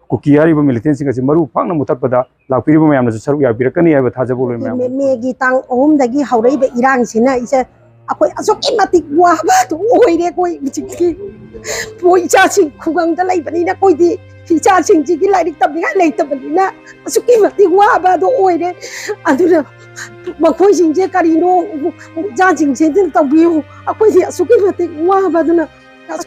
ꯀꯨꯀꯤ ꯍꯥꯏꯔꯤꯕ ꯃꯤꯂꯤꯇꯦꯟꯁꯤꯡ ꯑꯁꯤ ꯃꯔꯨ ꯐꯥꯛꯅ ꯃꯨꯊꯠꯄꯗ ꯂꯥꯛꯄꯤꯔꯤꯕ ꯃꯌꯥꯝꯅꯁꯨ ꯁꯔꯨꯛ ꯌꯥꯕꯤꯔꯛꯀꯅꯤ ꯍꯥꯏꯕ ꯊꯥꯖꯕ ꯂꯩ ꯃꯌꯥꯝ꯫ ꯃꯦ-, ꯃꯦꯒꯤ ꯇꯥꯡ ꯑꯍꯨꯝꯗꯒꯤ ꯍꯧꯔꯛꯏꯕ ꯏꯔꯥꯡꯁꯤꯅ ꯏꯆꯦ, ꯑꯩꯈꯣꯏ ꯑꯁꯨꯛꯀꯤ ꯃꯇꯤꯛ ꯋꯥꯕ ꯑꯗꯨ ꯑꯣꯏꯔꯦ꯫ ꯑꯩꯈꯣꯏ ꯍꯧꯖꯤꯛꯇꯤ ꯃꯣꯏ ꯏꯆꯥꯁꯤꯡ ꯈꯨꯡꯒꯪꯗ ꯂꯩꯕꯅꯤꯅ ꯑꯩꯈꯣꯏꯗꯤ ꯏꯆꯥꯁꯤꯡꯁꯤꯒꯤ ꯂꯥꯏꯔꯤꯛ ꯇꯝꯅꯤꯡꯉꯥꯏ ꯂꯩꯇꯕꯅꯤꯅ ꯑꯁꯨꯛꯀꯤ ꯃꯇꯤꯛ ꯋꯥꯕ ꯑꯗꯨ ꯑꯣꯏꯔꯦ꯫ ꯑꯗꯨꯅ ꯃꯈꯣꯏꯁꯤꯡꯁꯦ ꯀꯔꯤꯅꯣ, ꯏꯆꯥꯁꯤꯡꯁꯤꯗ ꯇꯧꯕꯤꯌꯨ꯫ ꯑꯩꯈꯣꯏꯗꯤ ꯑꯁꯨꯛꯀꯤ ꯃꯇꯤꯛ ꯋꯥꯕ ꯑꯗꯨꯅ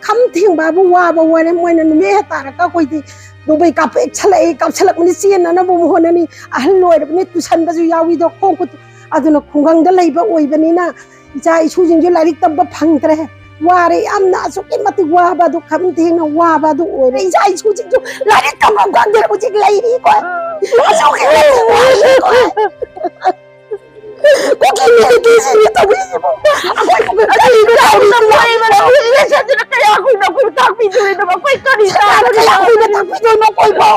ꯈꯝ ꯊꯦꯡꯕꯕꯨ ꯋꯥꯕ ꯑꯣꯏꯔꯦ꯫ ꯃꯣꯏꯅ ꯅꯨꯃꯤꯠ ꯍꯦꯛ ꯇꯥꯔꯒ ꯑꯩꯈꯣꯏꯗꯤ ꯅꯣꯡꯃꯩ ꯀꯥꯞꯄ ꯍꯦꯛ ꯁꯜꯂꯛꯑꯦ, ꯀꯥꯞꯁꯜꯂꯛꯄꯅꯤ ꯆꯦꯟꯅꯅꯕ ꯑꯃꯨꯛ ꯍꯣꯠꯅꯅꯤ꯫ ꯑꯍꯜ ꯑꯣꯏꯔꯕꯅꯤ, ꯇꯨꯁꯟꯕꯁꯨ ꯌꯥꯎꯏꯗꯣ, ꯈꯣꯡ ꯈꯨꯠ꯫ ꯑꯗꯨꯅ ꯈꯨꯡꯒꯪꯗ ꯂꯩꯕ ꯑꯣꯏꯕꯅꯤꯅ ꯏꯆꯥ ꯏꯁꯨꯁꯤꯡꯁꯨ ꯂꯥꯏꯔꯤꯛ ꯇꯝꯕ ꯐꯪꯗ꯭ꯔꯦ꯫ ꯋꯥꯔꯦ ꯌꯥꯝꯅ, ꯑꯁꯨꯛꯀꯤ ꯃꯇꯤꯛ ꯋꯥꯕ ꯑꯗꯨ, ꯈꯝ ꯊꯦꯡꯅ ꯋꯥꯕ ꯑꯗꯨ ꯑꯣꯏꯔꯦ꯫ ꯏꯆꯥ ꯏꯁꯨꯁꯤꯡꯁꯨ ꯂꯥꯏꯔꯤꯛ ꯇꯝꯐꯝ ꯈꯪꯗꯦ ꯍꯧꯖꯤꯛ ꯂꯩꯔꯤꯀꯣ꯫ ꯑꯁꯨꯛꯀꯤ ꯃꯇꯤꯛ ꯋꯥꯔꯤꯀꯣ꯫ ꯀꯨꯀꯤ ꯃꯤꯂꯤꯇꯦꯟꯁꯤꯡꯅ ꯇꯧꯕꯤꯔꯤꯁꯤꯕꯣ? ꯑꯩꯈꯣꯏꯕꯨ ꯀꯔꯤꯅꯣ ꯇꯧꯔꯤꯁꯤꯕꯣ? ꯀꯔꯤꯅꯣ? ꯀꯌꯥ ꯀꯨꯏꯅ ꯑꯩꯈꯣꯏꯕꯨ ꯇꯥꯛꯄꯤꯗꯣꯏꯅꯣ? ꯑꯩꯈꯣꯏ ꯀꯔꯤ ꯀꯌꯥ ꯀꯨꯏꯅ ꯇꯥꯛꯄꯤꯗꯣꯏꯅꯣ ꯑꯩꯈꯣꯏꯕꯣ?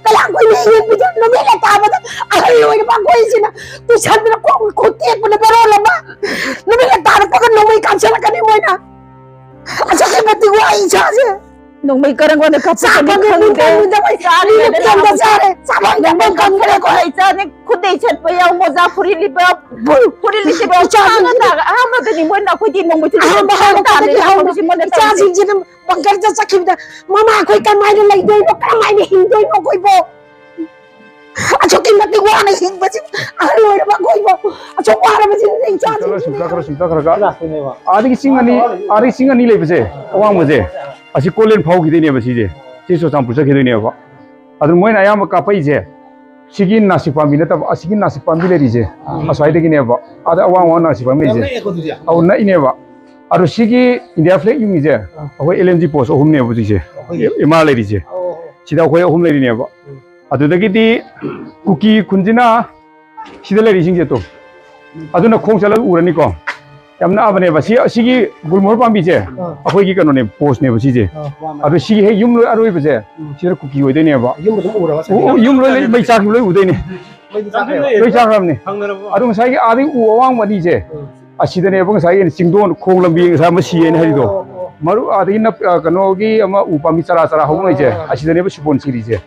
ꯀꯌꯥꯝ ꯀꯨꯏꯅ ꯌꯦꯡꯕꯤꯗꯣꯏꯅꯣ? ꯅꯨꯃꯤꯠ ꯂꯩꯇꯥꯕꯗ ꯑꯍꯜ ꯑꯣꯏꯔꯕ ꯑꯩꯈꯣꯏꯁꯤꯅ ꯇꯨꯁꯟꯗꯅ ꯈꯣꯡ ꯈꯨꯠ ꯇꯦꯛꯄꯅ ꯃꯔꯣꯜ ꯑꯃ, ꯅꯨꯃꯤꯠ ꯂꯩꯇꯥꯔꯛꯄꯒ ꯅꯣꯡꯃꯩ ꯀꯥꯞꯁꯤꯜꯂꯛꯀꯅꯤ ꯃꯣꯏꯅ꯫ ꯑꯁꯨꯛꯀꯤ ꯃꯇꯤꯛ ꯋꯥꯏ ꯏꯁꯥꯁꯦ꯫ ꯅꯣꯡꯃꯩ ꯀꯔꯝ ꯀꯥꯟꯗ ꯀꯥꯞꯄꯛꯀꯅꯤ ꯆꯥꯐꯝꯒꯤ ꯈꯪꯗꯦ꯫ ꯄꯨꯡ ꯈꯪꯗꯕ ꯆꯥꯔꯤꯉꯩꯗ ꯆꯥꯅꯤꯡꯉꯦ ꯂꯥꯝꯕ ꯄꯦꯟꯗ ꯆꯥꯔꯦ꯫ ꯆꯥꯐꯝꯒꯤ ꯅꯣꯡꯃꯩ ꯄꯨꯡ ꯈꯪꯗ꯭ꯔꯦ ꯀꯥꯞꯄꯛꯄ ꯑꯩꯈꯣꯏ꯫ ꯂꯩꯖꯥꯠꯅꯤ꯫ ꯈꯨꯗꯩ ꯁꯦꯠꯄ ꯌꯥꯎ, ꯃꯣꯖꯥ ꯐꯨꯔꯤꯠ ꯂꯤꯠꯄ, ꯐꯨꯔꯤꯠ ꯂꯤꯠꯄ ꯌꯥꯎ꯫ ꯏꯆꯥꯁꯤꯡ ꯇꯥꯡꯉ ꯇꯥꯡꯉ ꯑꯍꯥꯟꯕꯗꯒꯤ ꯃꯣꯏꯅ ꯑꯩꯈꯣꯏꯗꯤ ꯅꯣꯡꯃꯩ ꯊꯤꯟꯕ ꯑꯍꯥꯟꯕ ꯇꯥꯡ ꯍꯧꯔꯛꯄꯗꯒꯤ ꯇꯥꯡꯉ ꯍꯧꯅ ꯇꯧꯔꯤꯁꯤ ꯃꯣꯏꯅ ꯇꯧꯔꯤꯁꯦ꯫ ꯏꯆꯥꯁꯤꯡꯁꯤꯅ ꯕꯪꯀꯔꯗ ꯆꯠꯈꯤꯕꯗ ꯃꯃꯥ ꯑꯩꯈꯣꯏ ꯀꯃꯥꯏꯅ ꯂꯩꯗꯣꯏꯅꯣ, ꯀꯃꯥꯏꯅ ꯍꯤꯡꯗꯣꯏꯅꯣ ꯑꯩꯈꯣꯏꯕꯣ? ꯑꯁꯨꯛꯀꯤ ꯃꯇꯤꯛ ꯋꯥꯅ ꯍꯤꯡꯕꯁꯤ, ꯑꯍꯜ ꯑꯣꯏꯔꯕ ꯑꯩꯈꯣꯏꯕꯨ ꯑꯁꯨꯛ ꯋꯥꯔꯕꯁꯤꯗ ꯏꯆꯥꯁꯤꯡꯁꯤꯅ ꯁꯨꯝ ꯆꯠꯈ꯭ꯔ, ꯁꯨꯝ ꯆꯠꯈ꯭ꯔꯒ ꯂꯥꯛꯇꯣꯏꯅꯦꯕ꯫ ꯑꯥꯗꯒꯤ ꯆꯤꯡ ꯑꯅꯤ, ꯑꯥꯗꯒꯤ ꯆꯤꯡ ꯑꯅꯤ ꯂꯩꯕꯁꯦ, ꯑꯋꯥꯡꯕꯁꯦ, ꯑꯁꯤ ꯀꯣꯂꯦꯟ ꯐꯥꯎꯈꯤꯗꯣꯏꯅꯦꯕ ꯁꯤꯁꯦ꯫ ꯁꯤ ꯆꯨꯔꯆꯥꯟꯄꯨꯔ ꯆꯠꯈꯤꯗꯣꯏꯅꯦꯕ꯫ ꯑꯗꯨ ꯃꯣꯏꯅ ꯑꯌꯥꯝꯕ ꯀꯥꯞꯄꯛꯏꯁꯦ ꯁꯤꯒꯤ ꯅꯥꯁꯤꯛ ꯄꯥꯝꯕꯤ ꯅꯠꯇꯕ, ꯑꯁꯤꯒꯤ ꯅꯥꯁꯤꯛ ꯄꯥꯝꯕꯤ ꯂꯩꯔꯤꯁꯦ, ꯑꯥ꯫ ꯑꯁ꯭ꯋꯥꯏꯗꯒꯤꯅꯦꯕ꯫ ꯑꯥꯗ ꯑꯋꯥꯡ ꯑꯋꯥꯡ ꯅꯥꯁꯤꯛ ꯄꯥꯝꯕꯤ ꯌꯥꯝ ꯂꯩꯔꯤꯁꯦ꯫ ꯅꯛꯑꯦꯀꯣ ꯑꯗꯨꯗꯤ꯫ ꯑꯧ, ꯅꯛꯏꯅꯦꯕ꯫ ꯑꯗꯣ ꯁꯤꯒꯤ ꯏꯟꯗꯤꯌꯥ ꯐ꯭ꯂꯦꯒ ꯌꯨꯡꯉꯤꯁꯦ, ꯑꯥ꯫ ꯑꯩꯈꯣꯏ ꯑꯦꯜ ꯑꯦꯝ ꯖꯤ ꯄꯣꯁ ꯑꯍꯨꯝꯅꯦꯕ ꯍꯧꯖꯤꯛꯁꯦ꯫ ꯑꯩꯈꯣꯏꯒꯤ ꯏꯃꯥ ꯂꯩꯔꯤꯁꯦ꯫ ꯑꯣ, ꯑꯣ꯫ ꯁꯤꯗ ꯑꯩꯈꯣꯏ ꯑꯍꯨꯝ ꯂꯩꯔꯤꯅꯦꯕ꯫ ꯎꯝ꯫ ꯑꯗꯨꯗꯒꯤꯗꯤ ꯀꯨꯀꯤ ꯈꯨꯟꯁꯤꯅ ꯁꯤꯗ ꯂꯩꯔꯤꯁꯤꯡꯁꯦ ꯇꯣ꯫ ꯑꯗꯨꯅ ꯈꯣꯡ ꯆꯠꯂꯒ ꯎꯔꯅꯤꯀꯣ꯫ ꯌꯥꯝ ꯅꯛꯑꯕꯅꯦꯕ꯫ ꯁꯤ, ꯁꯤꯒꯤ ꯒꯨꯜꯃꯣꯍꯔ ꯄꯥꯝꯕꯤꯁꯦ, ꯑꯥ꯫ ꯑꯩꯈꯣꯏꯒꯤ ꯀꯩꯅꯣꯅꯦ, ꯄꯣꯁꯅꯦꯕ ꯁꯤꯁꯦ꯫ ꯑꯥ, ꯋꯥꯡꯃ꯫ ꯑꯗꯣ ꯁꯤꯒꯤ ꯍꯦꯛ ꯌꯨꯝ ꯂꯣꯏ ꯑꯔꯣꯏꯕꯁꯦ, ꯎꯝ꯫ ꯁꯤꯗ ꯀꯨꯀꯤ ꯑꯣꯏꯗꯣꯏꯅꯦꯕ꯫ ꯌꯨꯝ ꯑꯗꯨꯝ ꯎꯔꯕ ꯎ-, ꯎ-, ꯌꯨꯝ ꯂꯣꯏ, ꯂꯣꯏ ꯃꯩ ꯆꯥꯛꯈꯤꯕ ꯂꯣꯏ ꯎꯗꯣꯏꯅꯦ꯫ ꯃꯩꯗꯤ ꯆꯥꯛꯈ꯭ꯔꯦꯕ꯫ ꯂꯣꯏ ꯆꯥꯛꯈ꯭ꯔꯕꯅꯦ꯫ ꯐꯪꯅꯔꯕꯣ? ꯑꯗꯣ ꯉꯁꯥꯏꯒꯤ ꯑꯥꯗꯒꯤ ꯎ ꯑꯋꯥꯡꯕ ꯑꯅꯤꯁꯦ, ꯎꯝ꯫ ꯑꯁꯤꯗꯅꯦꯕ ꯉꯁꯥꯏꯒꯤ ꯆꯤꯡꯗꯣꯟ ꯈꯣꯡ ꯂꯝꯕꯤ ꯉꯁꯥꯏ ꯑꯃ ꯁꯤꯌꯦꯅ ꯍꯥꯏꯔꯤꯗꯣ꯫ ꯑꯣ, ꯑꯣ, ꯑꯣ꯫ ꯃꯔꯨ ꯑꯥꯗꯒꯤ ꯅꯞ-, ꯑ, ꯀꯩꯅꯣꯒꯤ ꯑꯃ ꯎ ꯄꯥꯝꯕꯤ ꯆꯔꯥ ꯆꯔꯥ ꯍꯧꯕ ꯂꯩꯁꯦ, ꯑꯥ, ꯑꯥ꯫ ꯑꯁꯤꯗꯅꯦꯕ ꯁꯤꯕꯣꯟ ꯁꯤꯔꯤꯁꯦ꯫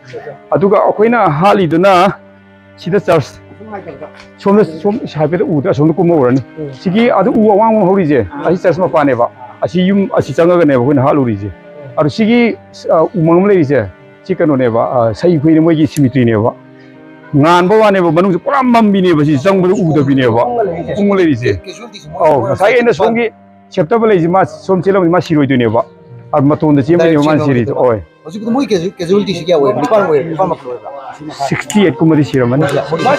ꯑꯗꯨꯒ ꯑꯩꯈꯣꯏꯅ ꯍꯥꯠꯂꯤꯗꯨꯅ ꯁꯤꯗ ꯆꯔꯆ꯫ ꯑꯁꯨꯝ ꯍꯥꯏꯊꯕꯗ꯫ ꯁꯣꯝꯗ, ꯁꯣꯝ ꯍꯥꯏꯐꯦꯠ ꯎꯗ꯭ꯔꯥ? ꯑꯁꯣꯝꯗ ꯀꯨꯝꯃ ꯎꯔꯅꯤ꯫ ꯎꯝ꯫ ꯁꯤꯒꯤ ꯑꯗꯨ ꯎ ꯑꯋꯥꯡꯕ ꯑꯃ ꯍꯧꯔꯤꯁꯦ, ꯑꯥ꯫ ꯑꯁꯤ ꯆꯔꯆ ꯃꯄꯥꯅꯦꯕ꯫ ꯑꯁꯤ ꯌꯨꯝ ꯑꯁꯤ ꯆꯪꯉꯒꯅꯦꯕ ꯑꯩꯈꯣꯏꯅ ꯍꯥꯠꯂꯨꯔꯤꯁꯦ꯫ ꯎꯝ꯫ ꯑꯗꯣ ꯁꯤꯒꯤ, ꯑ, ꯎꯃꯪ ꯑꯃ ꯂꯩꯔꯤꯁꯦ, ꯁꯤ ꯀꯩꯅꯣꯅꯦꯕ, ꯑ, ꯁꯍꯤ ꯈꯨꯏꯅ ꯃꯣꯏꯒꯤ ꯁꯤꯃꯤꯇ꯭ꯔꯤꯅꯦꯕ꯫ ꯉꯥꯟꯕ ꯋꯥꯅꯦꯕ, ꯃꯅꯨꯡꯁꯦ ꯄꯨꯔꯥ ꯃꯝꯕꯤꯅꯦꯕ, ꯁꯤ ꯆꯪꯕꯗ ꯎꯗꯕꯤꯅꯦꯕ꯫ ꯎꯃꯪ ꯂꯩꯔꯤꯁꯦ꯫ ꯎꯃꯪ ꯂꯩꯔꯤꯁꯦ꯫ ꯀꯦꯖꯨꯋꯦꯜꯇꯤꯁꯦ ꯃꯣꯏ ꯑꯧ, ꯉꯁꯥꯏ ꯑꯩꯅ ꯁꯣꯝꯒꯤ ꯁꯦꯞꯇꯕ ꯂꯩꯁꯦ, ꯃꯥ ꯁꯣꯝ ꯆꯦꯜꯂꯝꯃꯗꯤ ꯃꯥ ꯁꯤꯔꯣꯏꯗꯣꯏꯅꯦꯕ꯫ ꯑ, ꯃꯇꯣꯟꯗ ꯆꯦꯟꯕꯩꯅꯦꯕ ꯃꯥꯅ ꯁꯤꯔꯤꯗꯣ꯫ ꯍꯣꯏ꯫ ꯍꯧꯖꯤꯛ ꯃꯣꯏ ꯀꯦꯖꯨ-, ꯀꯦꯖꯨꯋꯦꯜꯇꯤꯁꯤ ꯀꯌꯥ ꯑꯣꯏꯔꯤꯅꯣ? ꯅꯤꯄꯥꯟ ꯑꯣꯏꯔꯤꯔꯣ? ꯅꯤꯄꯥꯟꯃꯛ ꯑꯣꯏꯔꯤꯔꯣ? ꯁꯤꯛꯁꯇꯤ ꯑꯩꯠ ꯀꯨꯝꯕꯗꯤ ꯁꯤꯔꯝꯃꯅꯤ꯫ ꯃꯣꯏ